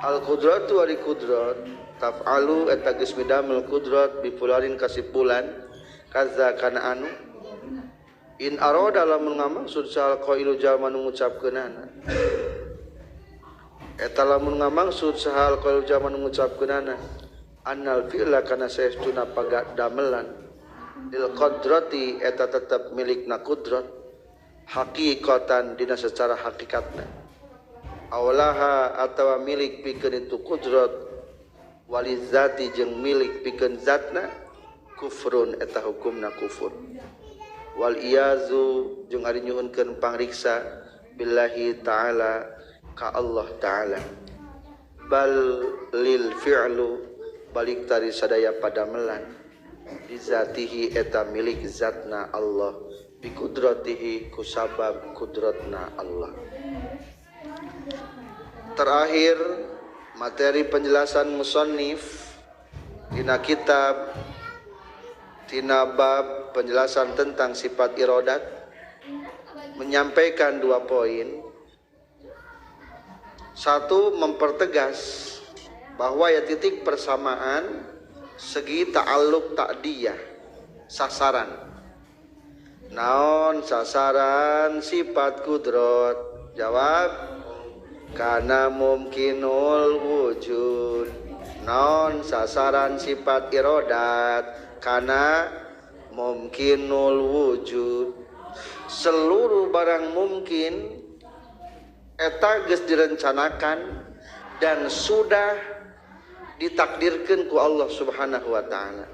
al qudratu ari kudrat taf'alu eta geus midamel kudrat bi fulanin kasipulan kaza kana anu in arada lamun ngamaksud sal qailu jalma nu ngucapkeunana eta lamun ngamaksud sahal qailu jalma nu ngucapkeunana annal fi'la kana saestuna pagadamelan lil qudrati eta tetep milikna kudrat hakikatan dina secara hakikatna awlaha atawa milik pikeun itu kudrat walizati jeung milik pikeun zatna kufrun eta hukumna kufur wal iyazu jeung ari nyuhunkeun pangriksa billahi ta'ala ka Allah ta'ala bal lil fi'lu balik tari sadaya padamelan dizatihi eta milik zatna Allah bi kudratihi kusabab kudratna Allah. Terakhir materi penjelasan musannif dina kitab tina bab penjelasan tentang sifat iradat menyampaikan dua poin. Satu, mempertegas Bahwa ya titik persamaan segi ta'alluq ta'diyah sasaran. Naon sasaran sifat kudrat? Jawab kana mumkinul wujud. Naon sasaran sifat irodat? Kana mumkinul wujud. Seluruh barang mungkin eta geus direncanakan dan sudah ditakdirkan ku Allah Subhanahu wa ta'ala.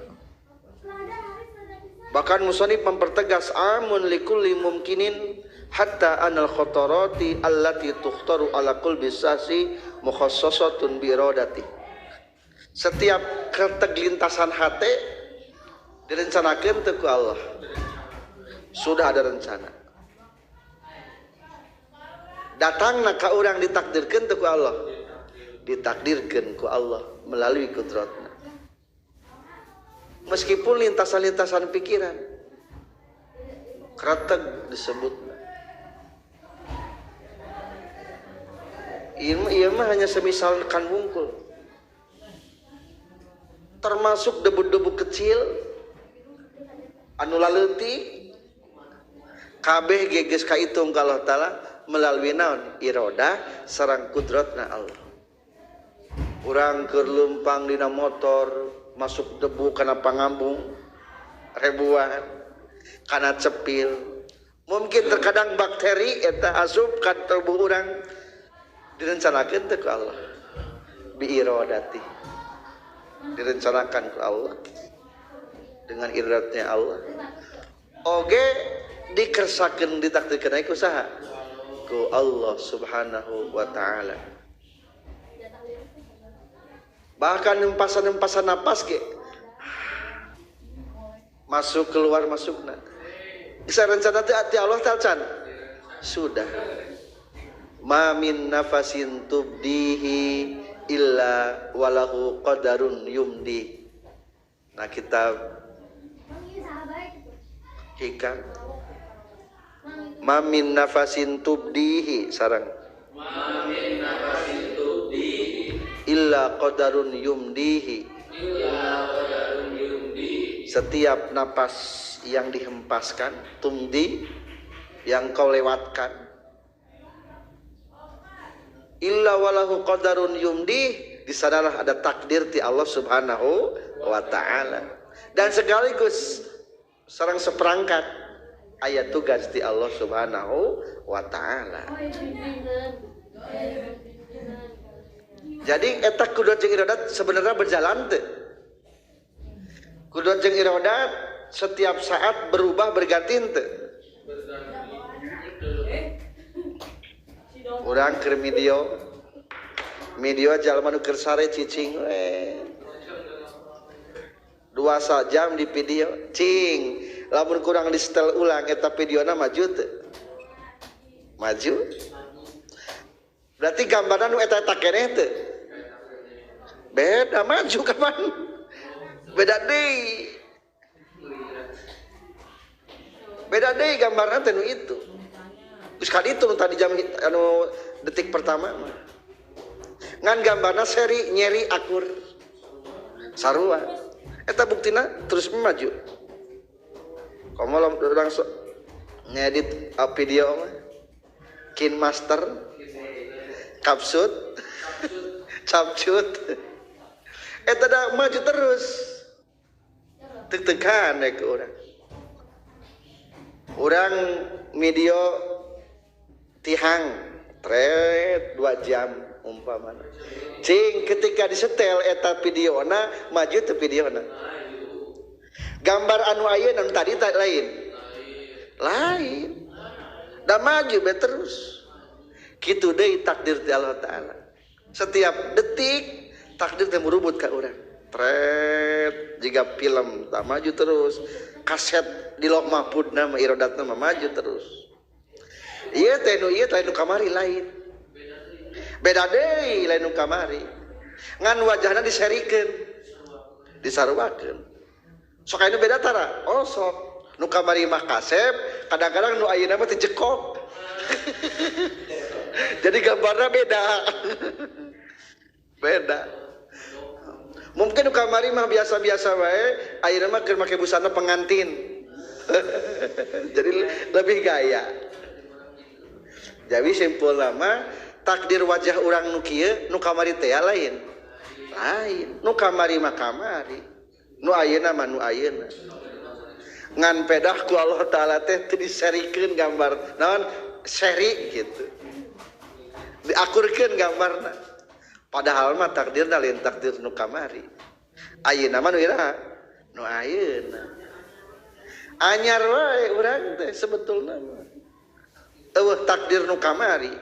Bahkan musannif mempertegas amun likulli mumkinin hatta anal khotorati allati tukhtaru ala kulbi sasi mukhassasatun bi iradati. Setiap keterlintasan hati direncanakan teu ku Allah. Sudah ada rencana. Datangna ka urang ditakdirkeun teu ku Allah. Ditakdirkeun ku Allah melalui kudratna. Meskipun lintasan-lintasan pikiran kretek disebut. Ieu mah hanya semisalkan wungkul. Termasuk debu-debu kecil anu laleutik kabeh ge geus kaitung ka Allah Taala melalui naon iradah sareng kudratna Allah. Urang keur leumpang dina motor masuk debu kana pangambung ribuan kana cepil, mungkin terkadang bakteri eta asup ka tubuh urang, direncanakeun teu ku Allah bi iradati, direncanakan ku Allah dengan iradatnya Allah. Oge dikersakeun ditakdirkeun ku saha? Ku Allah Subhanahu wa ta'ala. Bahkan hempasan-hempasan napas ge masuk keluar masukna. Bisa rencana teh ti Allah tacan. Sudah. Ma min nafasin tubdihi illa walahu qadarun yumdi. Nah kitab hikam ma min nafasin tubdihi sarang ma min nafasin tubdihi illa qadarun yumdihi, illa qadarun yumdihi. Setiap napas yang dihempaskan, tumdi yang kau lewatkan, illa walahu qadarun yumdi, di sanalah ada takdir ti Allah Subhanahu wa ta'ala. Dan sekaligus sareng seperangkat ayat tugas ti Allah Subhanahu wa ta'ala. Jadi eta kudrat jeung iradat sebenarnya berjalan teu. Kudrat jeung iradat setiap saat berubah berganti teu. Urang keur video, video jalma nu keur sare cicing we. 2 jam di video, cing. Lamun kurang di setel ulang eta videona maju teu? Maju. Berarti gambaran nu eta eta keneh teu? Beda maju kapan? Beda deui. Beda deui gambarna teh nu itu. Geus kali itu nu tadi jam anu detik pertama mah. Ngan gambarna seri nyeri akur. Sarua. Eta buktina terus maju. Komo langsung ngedit video mah. Kin master kapsut capcut eta da maju terus. Tek-tekan ke urang. Urang video tihang tret 2 jam umpamana. Cing ketika disetel eta videona maju teu videona. Gambar anu ayeuna anu tadi tak lain. Lain. Da maju be terus. Kitu deui takdir ti Allah Taala. Setiap detik takdir teh murubut ka urang. Tret jiga film tak maju terus. Kaset di Loh Mahfudna mah iradatna mah maju terus. Ieu teh nu ieu teh nu kamari lain. Beda deui lain nu kamari. Ngan wajahna diserikeun. Disaruakeun. Sok aya nu beda tara? Oh sok. Nu kamari mah kasep, kadang-kadang nu ayeuna mah teu jekok. Jadi gambarnya beda. Beda. Mungkin nu kamari mah biasa-biasa wae, ayeuna mah keur make busana pengantin. Jadi lebih gaya. Jadi simpul lama takdir wajah urang nu kieu nu kamari teh lain. Lain, nu kamari mah kamari. Nu ayeuna mah nu ayeuna. Ngan pedah ku Allah Taala teh teu diserikeun gambar. Naon seri gitu. Diakurkeun gambarna. Padahal mah takdirna lain takdir nu kamari. Ayeuna mah nu iraha? Nu ayeuna. Anyar wae urang teh sebetulna mah. Eueuh takdir nu kamari.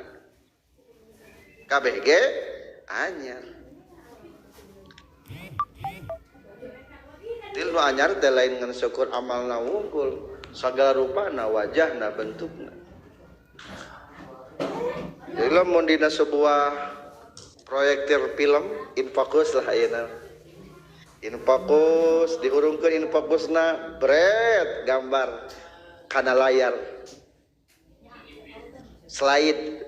KBG anyar. Til nu anyar teh lain ngan syukur amalna wungkul, sagala rupana, wajahna, bentukna. Jadi lamun dina sebuah proyektir film infokus lah ayeuna. Infokus dihurungkeun infokusna bret gambar kana layar. Slide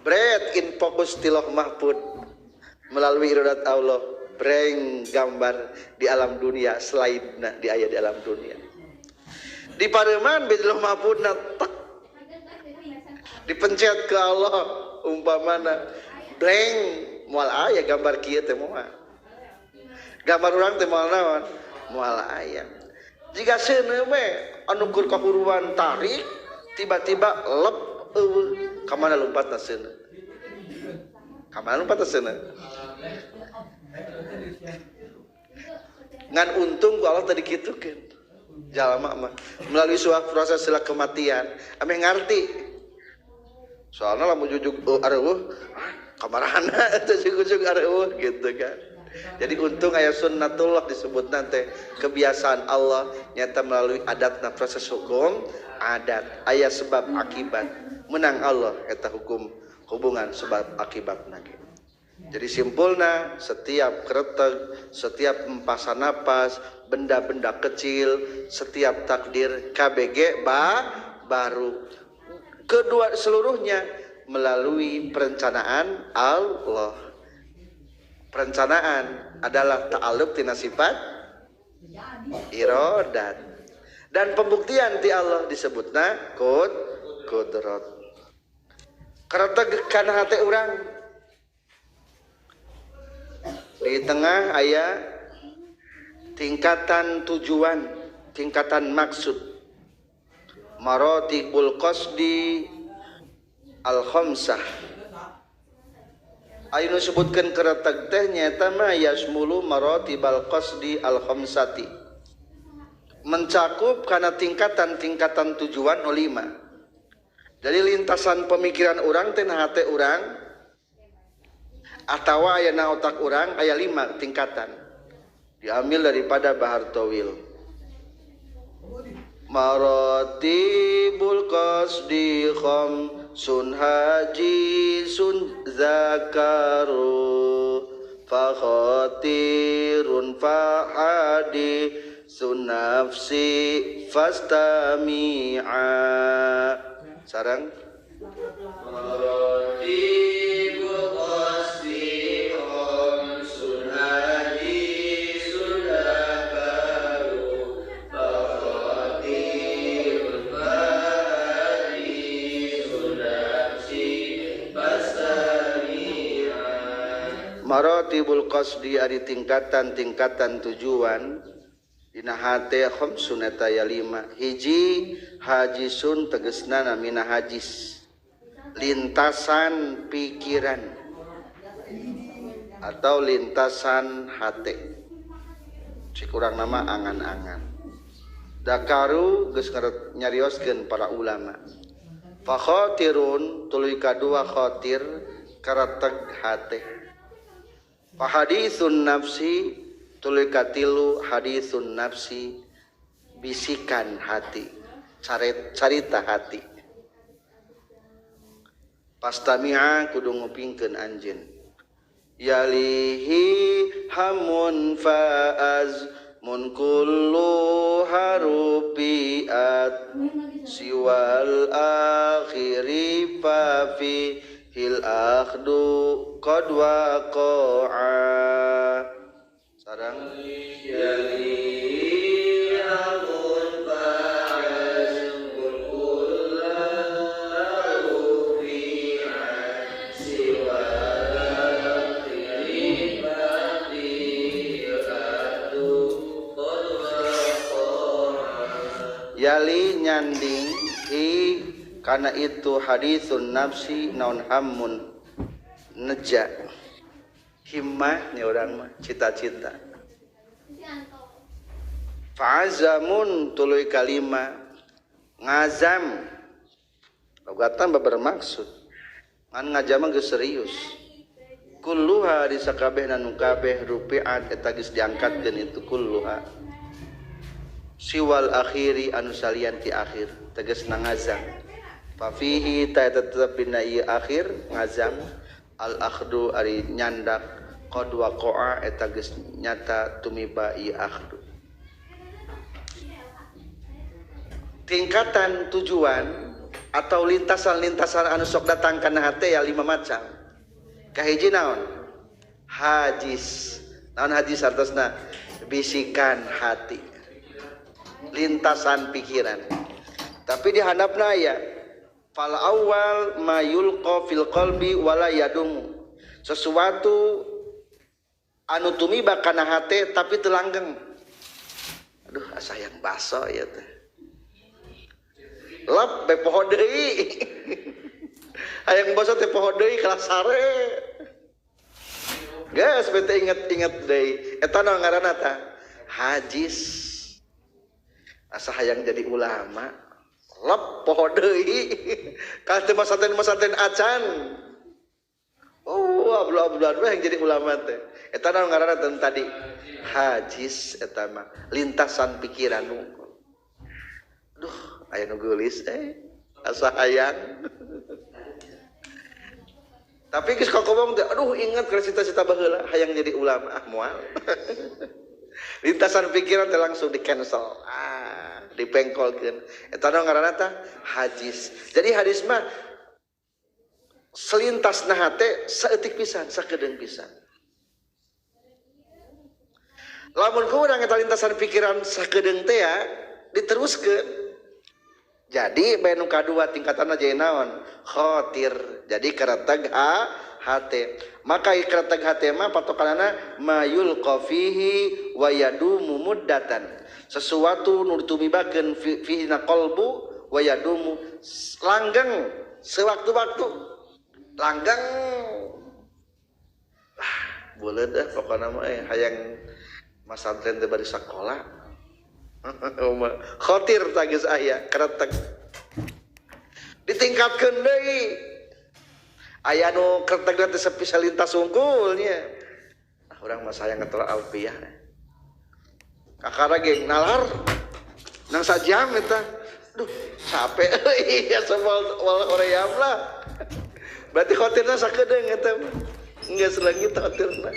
bret infokus ti Lauh Mahfud melalui iradat Allah breng gambar di alam dunia slide-na di aya di alam dunia. Di pareuman bi Lauh Mahfudna tek dipencet ke Allah umpamana blank moal aya gambar kieu teh moal. Gambar urang teh moal naon? Moal aya. Jika seuneu we anu keur kahuruan tarik tiba-tiba lep eueuh ka mana lompatna seuneu? Ka mana lompatna seuneu? Ngan untung ku Allah tadi kitukeun. Jalma mah melalui suatu proses sila kematian ameh ngarti. Soalnya lamun jujuk areueuh kamarana eta jujuk areueuh gitu kan. Jadi untung aya sunnatullah disebut nanti kebiasaan Allah nyata melalui adatna proses hukum adat aya sebab akibat menang Allah eta hukum hubungan sebab akibatna. Jadi simpulna setiap kereteg, setiap empasan napas, benda-benda kecil, setiap takdir KBG baru kedua seluruhnya melalui perencanaan Allah. Perencanaan adalah ta'alluq tina sifat iradat dan pembuktian ti Allah disebutna kudrat. Kereteg kana hate urang di tengah aya tingkatan tujuan, tingkatan maksud. Maratibul qasdi al-khamsah. Ayeuna sebutkeun kereteg teh nyaeta mah yasmulu maratibal qasdi al-khamsati. Mencakup kana tingkatan-tingkatan tujuan nu lima. Jadi lintasan pemikiran urang teh na hate urang atawa aya na otak urang aya lima tingkatan. Diambil daripada Bahar Tawil. Maratibul qasdi khamsun hajisun zakaru fa khatirun fa hadisun nafsi fastami'a. Sarang Maratibul qasdi khamsun hajisun zakaru fa khatirun fa hadisun nafsi fastami'a. Maratibul qasdi ari tingkatan-tingkatan tujuan dina hate khamsun eta ya lima. Hiji hajisun tegesna namina hajis, lintasan pikiran atau lintasan hate. Cik urang nama angan-angan. Dakaru geus nyarioskeun para ulama. Fa khatirun tuluy kadua khatir kareteg hate. Fa haditsun nafsi tuluy katilu hadisun nafsi bisikan hati, carita hati. Pastami'a kudu ngupingkeun anjeun. Yalihi hamun faaz mun kullu harubiat siwal akhiri fa fi hil akhdu qad waqa'a. Yali nyanding hi kana itu haditsun nafsi naon hammun neja himmah nya urang mah cita-cita. Fa'azamun tuluy kalima ngazam logatan bermaksud ngan ngajam geus serius. Kulluha di sakabehna nu kabeh rupiat eta geus diangkatkeun itu kulluha siwal akhiri anu salian ti akhir tegasna ngazam. Fa fihi ta tetep dina ieu akhir ngazam al akhdu ari nyandak qad waqa'a eta geus nyata tumiba ieu akhdu. Tingkatan tujuan atau lintasan-lintasan anu sok datang kana hate ya 5 macam. Kahiji naon? Hajis. Naon hajis artosna? Bisikan hati. Lintasan pikiran. Tapi di handapna aya fal awal ma yulqa fil qalbi wala yadumu. Sesuatu anu tumiba kana hate tapi teu langgeng. Aduh, asa hayang baso ieu teh. Lep be poho deui. Hayang baso teh poho deui kelas sare. Geus bete inget-inget deui. Eta naon ngaranna tah? Hajis. Asa hayang jadi ulama. Lep poho deui. Ka teu masaten-masaten acan. Oh, ablu-abluan we yang jadi ulama teh. Eta naon ngaranna teh tadi? Hajis eta mah lintasan pikiran nu. Duh, aya nu geulis asa hayang. Tapi geus kokobong teh, aduh ingat kana cita-cita baheula hayang jadi ulama, ah moal. Lintasan pikiran teh langsung di cancel, ah dipengkolkeun. Eta naon ngaranna tah? Hajis. Jadi hadis mah selintas na hate saeutik pisan, sakedeung pisan. Lamun ku urang eta lintasan pikiran sakedeung teh ya diteruskeun. Jadi bae nu kadua tingkatanna jadi naon? Khotir. Jadi kereteg hate. Maka kereteg hate mah patokanana mayul qafihi wa yadumu muddatan. Sesuatu nu ditumibakeun fihi na qalbu wa yadumu langgeng sewaktu-waktu. Langgeng. Ah, boleh dah pokona mah hayang masantren teh bari sakola. Khotir tagis aya kereteg ditingkatkeun deui aya nu kereteg teh sepi salintas unggulnya. Ah urang mah sayang ngetor alfiah kakara geng nalar nang sajam eta duh capek euy ya sebal wal hoream lah berarti khotirna sakedeung eta geus leungit khotirna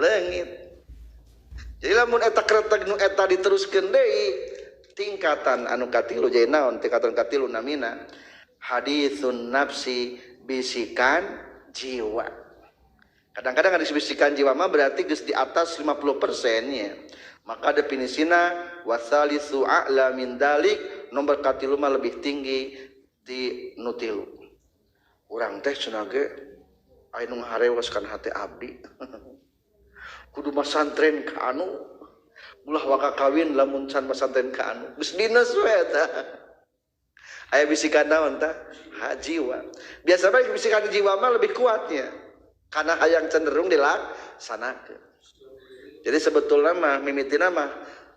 leungit. Jadi lamun eta kereteg nu eta diteruskeun deui tingkatan anu katilu jadi naon tingkatan katilu namina haditsun nafsi bisikan jiwa. Kadang-kadang ada bisikan jiwa mah berarti geus di atas 50% nya. Maka definisina wasalisu a'la min dalik nomor katilu mah lebih tinggi di nu tilu. Urang teh cenah ge aya nu ngaharewas kana hate abdi. Kudu masantren ka anu ulah waka kawin lamun can masantren ka anu geus dines we eta aya bisikan naon tah jiwa. Biasa bae bisikan jiwa mah lebih kuatnya karena hayang cenderung dilaksanakeun. Jadi sebetulna mah mimitina mah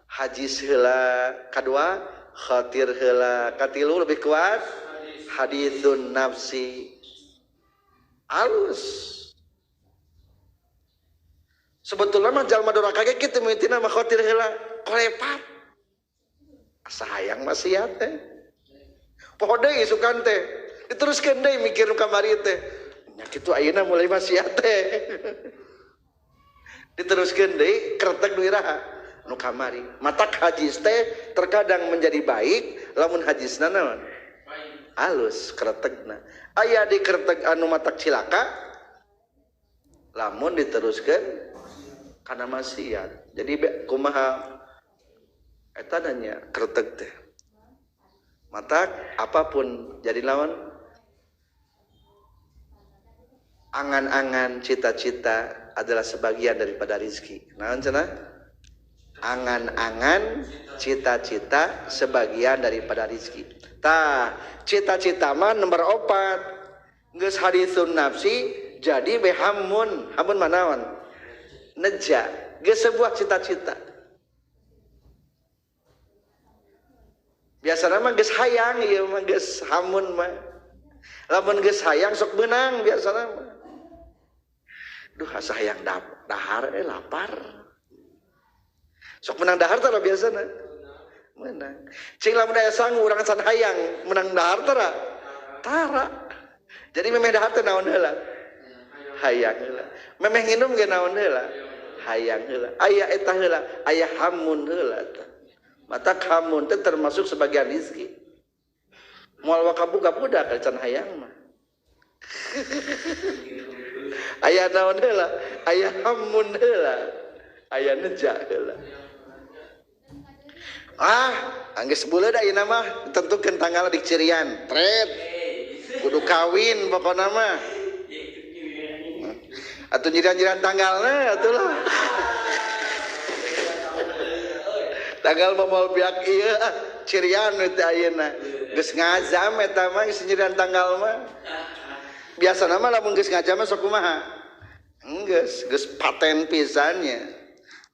hajis heula kadua khatir heula katilu lebih kuat haditsun nafsi alus. Sebetulnya mah jalma doraka ge kitu mimitina mah khotir heula kolepat. Asa hayang maksiat teh. Poho deui isukan teh. Diteruskeun deui mikir nu kamari teh. Nya kitu ayeuna mulai maksiat teh. Diteruskeun deui kretek nu iraha nu kamari. Matak hajis teh terkadang menjadi baik lamun hajisna naon? Alus kretegna. Aya di kretek anu matak cilaka lamun diteruskeun karena maksiat. Jadi kumaha eta nanya kretek teh. Matak apapun jadi lawan angan-angan cita-cita adalah sebagian daripada rizki. Naon cenah? Angan-angan, cita-cita sebagian daripada rizki. Tah, cita-cita mah nomor 4. Geus hadisun nafsi jadi behamun. Hamun manaon? Neja. Geus sebuah cita-cita. Biasana mah geus hayang ieu mah geus hamun mah. Lamun geus hayang sok beunang biasana mah. Duh asa hayang dahar lapar. Sok menang dahar tara biasana. Menang. Cing lamun aya sangu urang can hayang menang dahar tara. Tara. Jadi memeh dahar teh naon heula? Hayang heula. Memeh nginum ge naon heula? Hayang heula. Aya eta heula, aya hamun heula tah. Mata hamun teh termasuk sebagian rezeki. Moal wakabuka budak can hayang mah. Aya naon heula? Aya hamun heula. Aya neja heula. Ah, anggeus buleud ayeuna mah ditentukeun tanggal di cirian. Tret. Kudu kawin pokona mah. Atuh nyirian-nyirian tanggalna atuh lah. Tanggal moal biak ieu ah cirian we teh ayeuna. Geus ngazam eta mah geus nyirian tanggal mah. Biasana mah lamun geus ngajam mah sok kumaha? Geus, geus paten pisannya.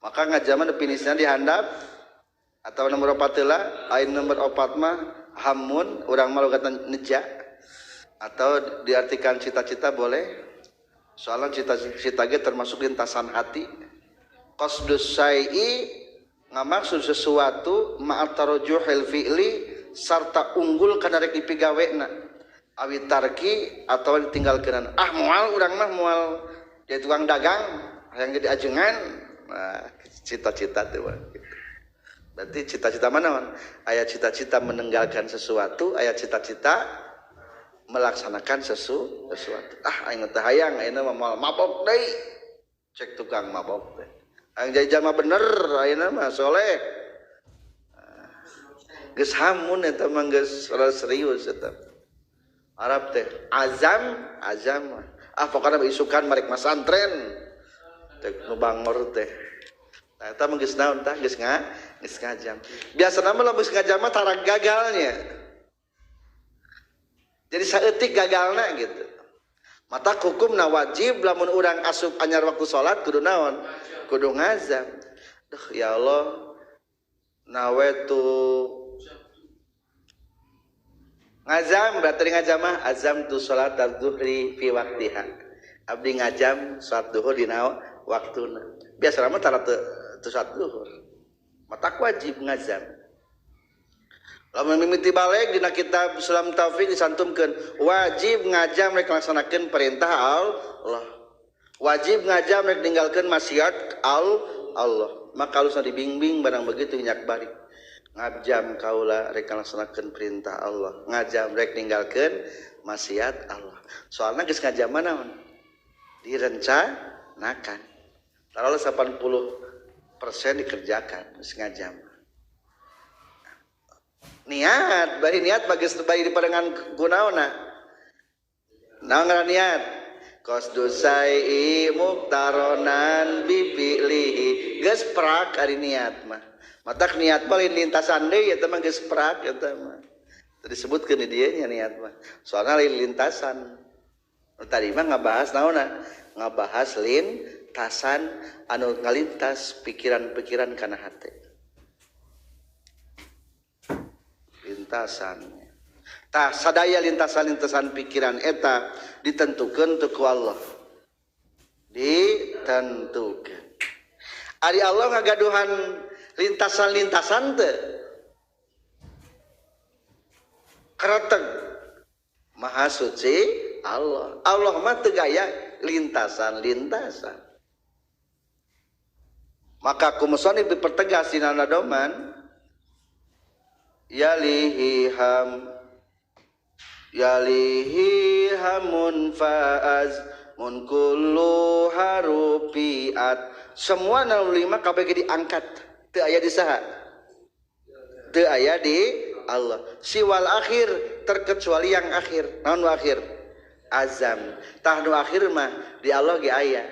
Maka ngajam mah definisina dihandap atau nomor 4 heula, lain nomor 4 mah hamun, urang mah logat neja. Atau diartikan cita-cita boleh. Soalnya cita-cita ge termasuk lintasan hati. Qasdus syai'i ngamaksud sesuatu ma'at tarjuhil fi'li sarta unggul kana rek dipigawena. Awi tarki atau ditinggalkeun. Ah moal urang mah moal jadi tukang dagang, hayang jadi ajengan. Nah, cita-cita teh gitu. Berarti cita-cita mana man? Aya cita-cita meninggalkan sesuatu, aya cita-cita melaksanakan sesuatu. Ah aing teh hayang ayeuna mah moal mabok deui. Cek tukang mabok teh. Aing jadi jalma bener ayeuna mah soleh. Geus hamun eta mah geus serius eta. Arab teh azam azam. Ah pokona isukan marek masantren. Teh nu bangor teh. Nah, eta mah geus naon tah geus ngajam. Biasana mah lamun geus ngajam mah tara gagalnya. Jadi saeutik gagalna gitu. Mata hukumna wajib lamun urang asup anyar waktu salat kudu naon? Kudu ngazam. Duh ya Allah nawaitu ngazam berarti ngazam mah azam tu salat adz-dzuhri fi waqtiha. Abdi ngajam salat duhur dina waktuna. Biasana mah tara teu salat duhur. Mata wajib ngazam. Lamun mimiti balik dina kitab Sulam Taufik disantumkeun wajib ngajam rek laksanakeun perintah Allah. Wajib ngajam rek ninggalkeun maksiat Allah. Maka halusna dibimbing barang begitu nyak balik. Ngajam kaula rek laksanakeun perintah Allah, ngajam rek ninggalkeun maksiat Allah. Soalna geus ngajam naon? Direncanakan. Taruhlah 80% dikerjakan geus ngajam. Niat, bari niat bagus bari diparengan gunaona. Naon ngaran niat? Qasdu sai'i muktaronan bi fi'lihi. Geus prak ari niat mah. Matak niat mah lain lintasan deui eta mah geus prak eta mah. Teu disebutkeun di dieu nya niat mah. Soalna lain lintasan. Nu tadi mah ngabahas naonna? Ngabahas lintasan anu ngalintas pikiran-pikiran kana hate. Lintasannya. Tah sadaya lintasan-lintasan pikiran eta ditentukeun teu ku Allah. Ditentukeun. Ari Allah ngagaduhan lintasan-lintasan teu? Kereteg. Maha suci Allah. Allah mah teu gaya lintasan-lintasan. Maka ku musannif dipertegas dina nadoman yalihi ham yalihi hamun faaz mun kullu harufiat. Semua 65 KBG diangkat, teu aya di saha? Teu aya di Allah. Siwal akhir, terkecuali yang akhir. Naon nu akhir? Azam. Tah nu akhir mah di Allah ge aya.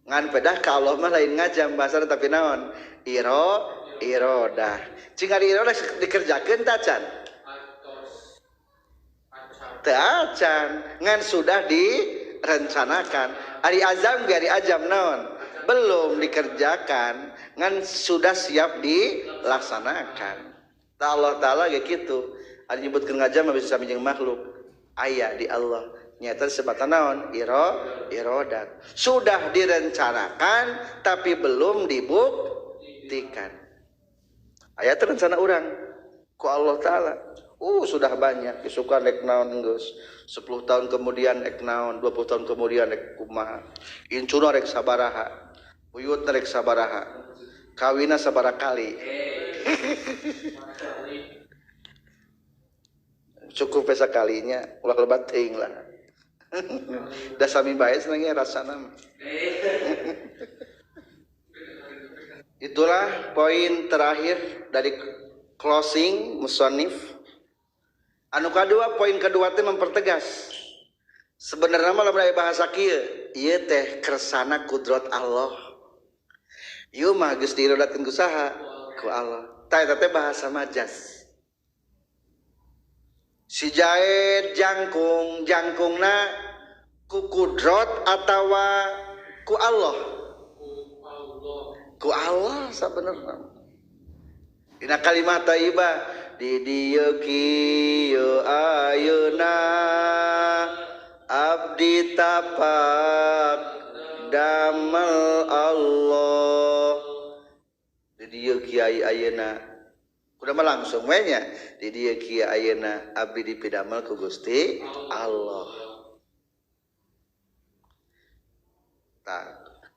Ngan pedah ka Allah mah lain ngajam bahasana tapi naon? Irodah. Cing ari irodah dikerjakeun tacan? Teu acan, ngan sudah direncanakan. Ari azam ge ari ajam naon? Belum dikerjakan, ngan sudah siap dilaksanakan. Ta Allah Ta'ala ge kitu. Ari nyebutkeun ngajam mah bisa sami jeung makhluk. Aya di Allah. Nyata sebatan naon? Irodat. Sudah direncanakan tapi belum dibuktikan. Aya teh rencana urang ku Allah Ta'ala. Sudah banyak isukan rek naon geus 10 tahun kemudian rek naon, 20 tahun kemudian rek kumaha, incuna rek sabaraha, buyutna rek sabaraha, kawina sabaraha kali. Cukup sakalinya ulah lebat teuing lah. Da sami bae senengnya rasana. Itulah poin terakhir dari closing musannif. Anu kadua, poin kedua teh mempertegas. Sebenarnya mah lamun aya bahasa kieu, ieu teh kersana kudrat Allah. Ieu mah geus diirodatkeun ku saha? Ku Allah. Tah eta teh bahasa majas. Si jaed jangkung, jangkungna ku kudrat atawa ku Allah? Ku Allah sabenerna. Dina kalimat thayyibah di dieu kieu ayeuna abdi tapak damel Allah. Di dieu kiai ayeuna kudu mah langsung we nya di dieu kieu ayeuna abdi dipidamel ku Gusti Allah. Tah,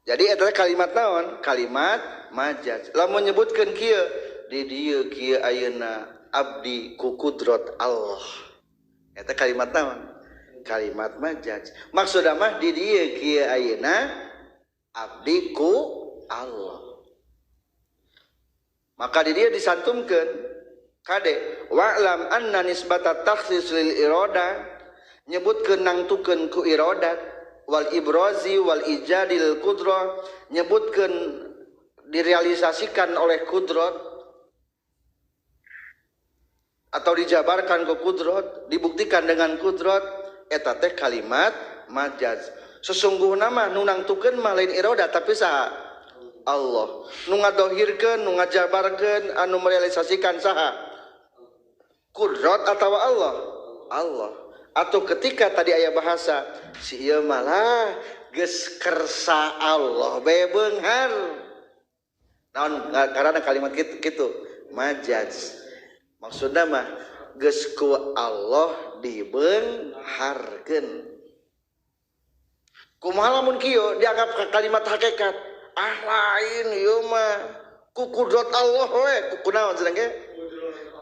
jadi eta kalimat naon? Kalimat majaz. Lamun nyebutkeun kieu di dieu kieu ayeuna abdi ku kudrat Allah. Eta kalimat naon? Kalimat majaz. Maksudna mah di dieu kieu ayeuna abdi ku Allah. Maka di dieu disantumkeun kade wa'lam anna nisbata takhsis lil irada, nyebutkeun nangtukeun ku iradat wal ibrazi wal ijadil qudrah, nyebutkeun direalisasikan oleh kudrat atau dijabarkan ke kudrat, dibuktikan dengan kudrat, eta teh kalimat majaz. Sesungguhna mah nu nangtukeun mah lain iradah tapi saha? Allah. Nu ngadohirkeun, nu ngajabarkeun, anu merealisasikan saha? Kudrat atawa Allah? Allah. Atau ketika tadi aya bahasa si ieu malah geus kersa Allah bae beunghar. Naon karena kalimat kitu majaz. Maksudna mah geus ku Allah dibeungharkeun. Kumaha lamun kieu dianggap kalimat hakikat? Ah lain ieu mah ku kudrat Allah we, ku naon cenah ge?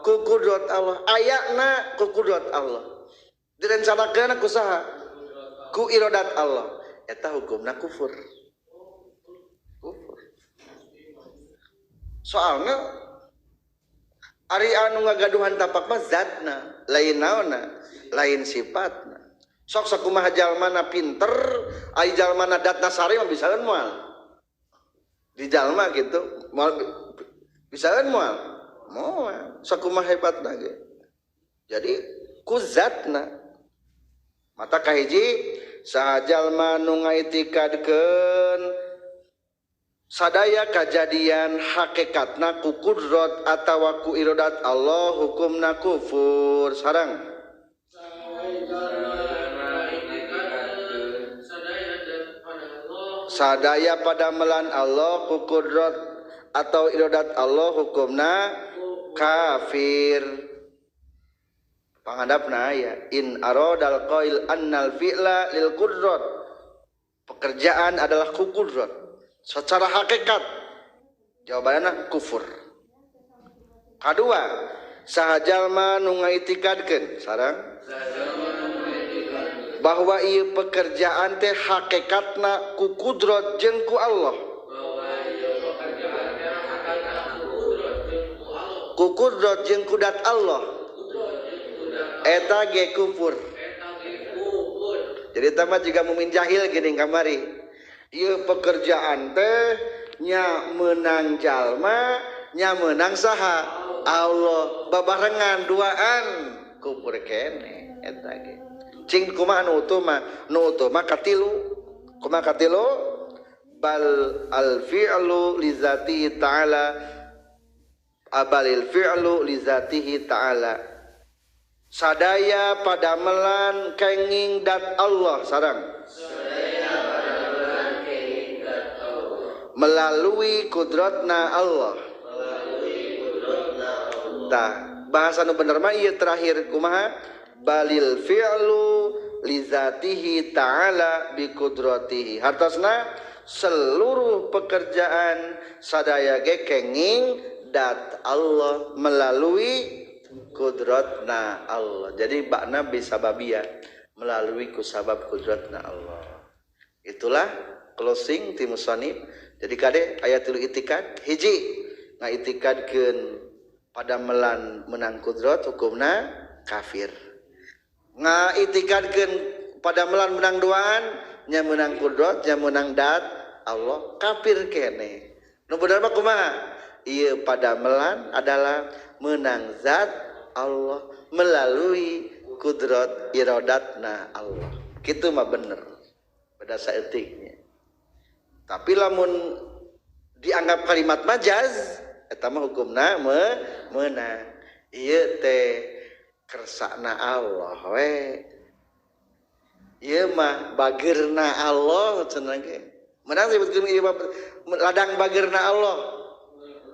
Ku kudrat Allah. Ayana ku kudrat Allah. Direncanakeun ku saha? Ku iradat Allah. Eta hukumna kufur. Kufur. Soalna ari anu ngagaduhan tapak mah zatna, lain naonna, lain sifatna. Sok sakumaha jalmana pinter, ari jalmana datna sare mah bisaeun moal. Di jalma gitu, moal bisaeun moal. Moal, sakumaha hebatna ge. Jadi ku zatna. Mata kahiji saha jalma nu ngaitikadkeun sadaya kajadian hakikatna ku kudrat atawa ku iradat Allah hukumna kufur. Sarang sadaya padamelan Allah ku kudrat atau iradat Allah hukumna kafir. Pangadapna aya in aradal qail annal fi'la lil kudrat, pekerjaan adalah ku kudrat secara hakikat, jawabanna kufur. Kadua saha jalma nu ngaitikadkeun sareng bahwa ieu pekerjaan teh hakikatna ku kudrat jeung ku Allah, ku kudrat jeung kudat Allah, eta ge kufur. Jadi tama juga mumin jahil geuning kamari. Ieu pekerjaan teh nya meunang jalma nya meunang saha Allah babarengan duaan kufur keneh eta ge. Cing kumaha nu utama? Nu utama katilu. Kumaha katilu? Bal al fi'lu li zatihi ta'ala abalil fi'lu li zatihi ta'ala. Sadaya padamelan kenging dat Allah sareng Sadaya padamelan kenging dat Allah melalui kudratna Allah. Melalui kudratna Allah. Tah, bahasa nu bener mah ieu terakhir kumaha? Balil fi'lu li zatihi ta'ala bi kudratihi. Hartosna seluruh pekerjaan sadaya ge kenging dat Allah melalui kudratna Allah. Jadi bakna bisababia melalui kusabab kudratna Allah. Itulah closing ti musannif. Jadi kade aya tilu itikad, hiji ngaitikadkeun padamelan menang kudrat hukumna kafir. Ngaitikadkeun padamelan menang duaan nya menang kudrat nya menang dat Allah kafir kene. Nu bener mah kumaha? Ieu padamelan adalah menang zat Allah melalui kudrat iradatna Allah. Kitu mah bener pada saeutiknya. Tapi lamun dianggap kalimat majaz eta mah hukumna meunang. Ieu teh kersana Allah we. Ieu mah bageurna Allah cenah ge. Menang disebutkeun ieu mah ladang bageurna Allah.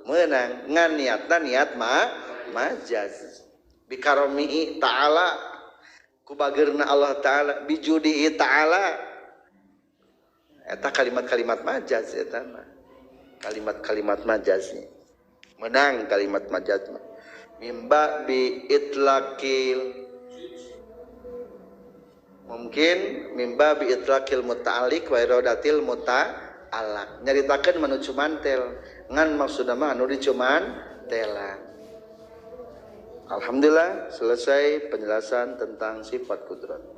Menang ngan niatna niat mah majaz. Bikaromihi ta'ala ku bageurna Allah ta'ala bijudihi ta'ala. Eta kalimat-kalimat majaz eta mah. Kalimat-kalimat majaznya. Menang kalimat majaz mah. Mimba bi itlaqil mungkin mimba bi itlaqil muta'alliq wa iradatil muta'allaq. Nyaritakeun manu cumantel ngan maksudna mah anu dicumantelan. Alhamdulillah selesai penjelasan tentang sifat kudrat.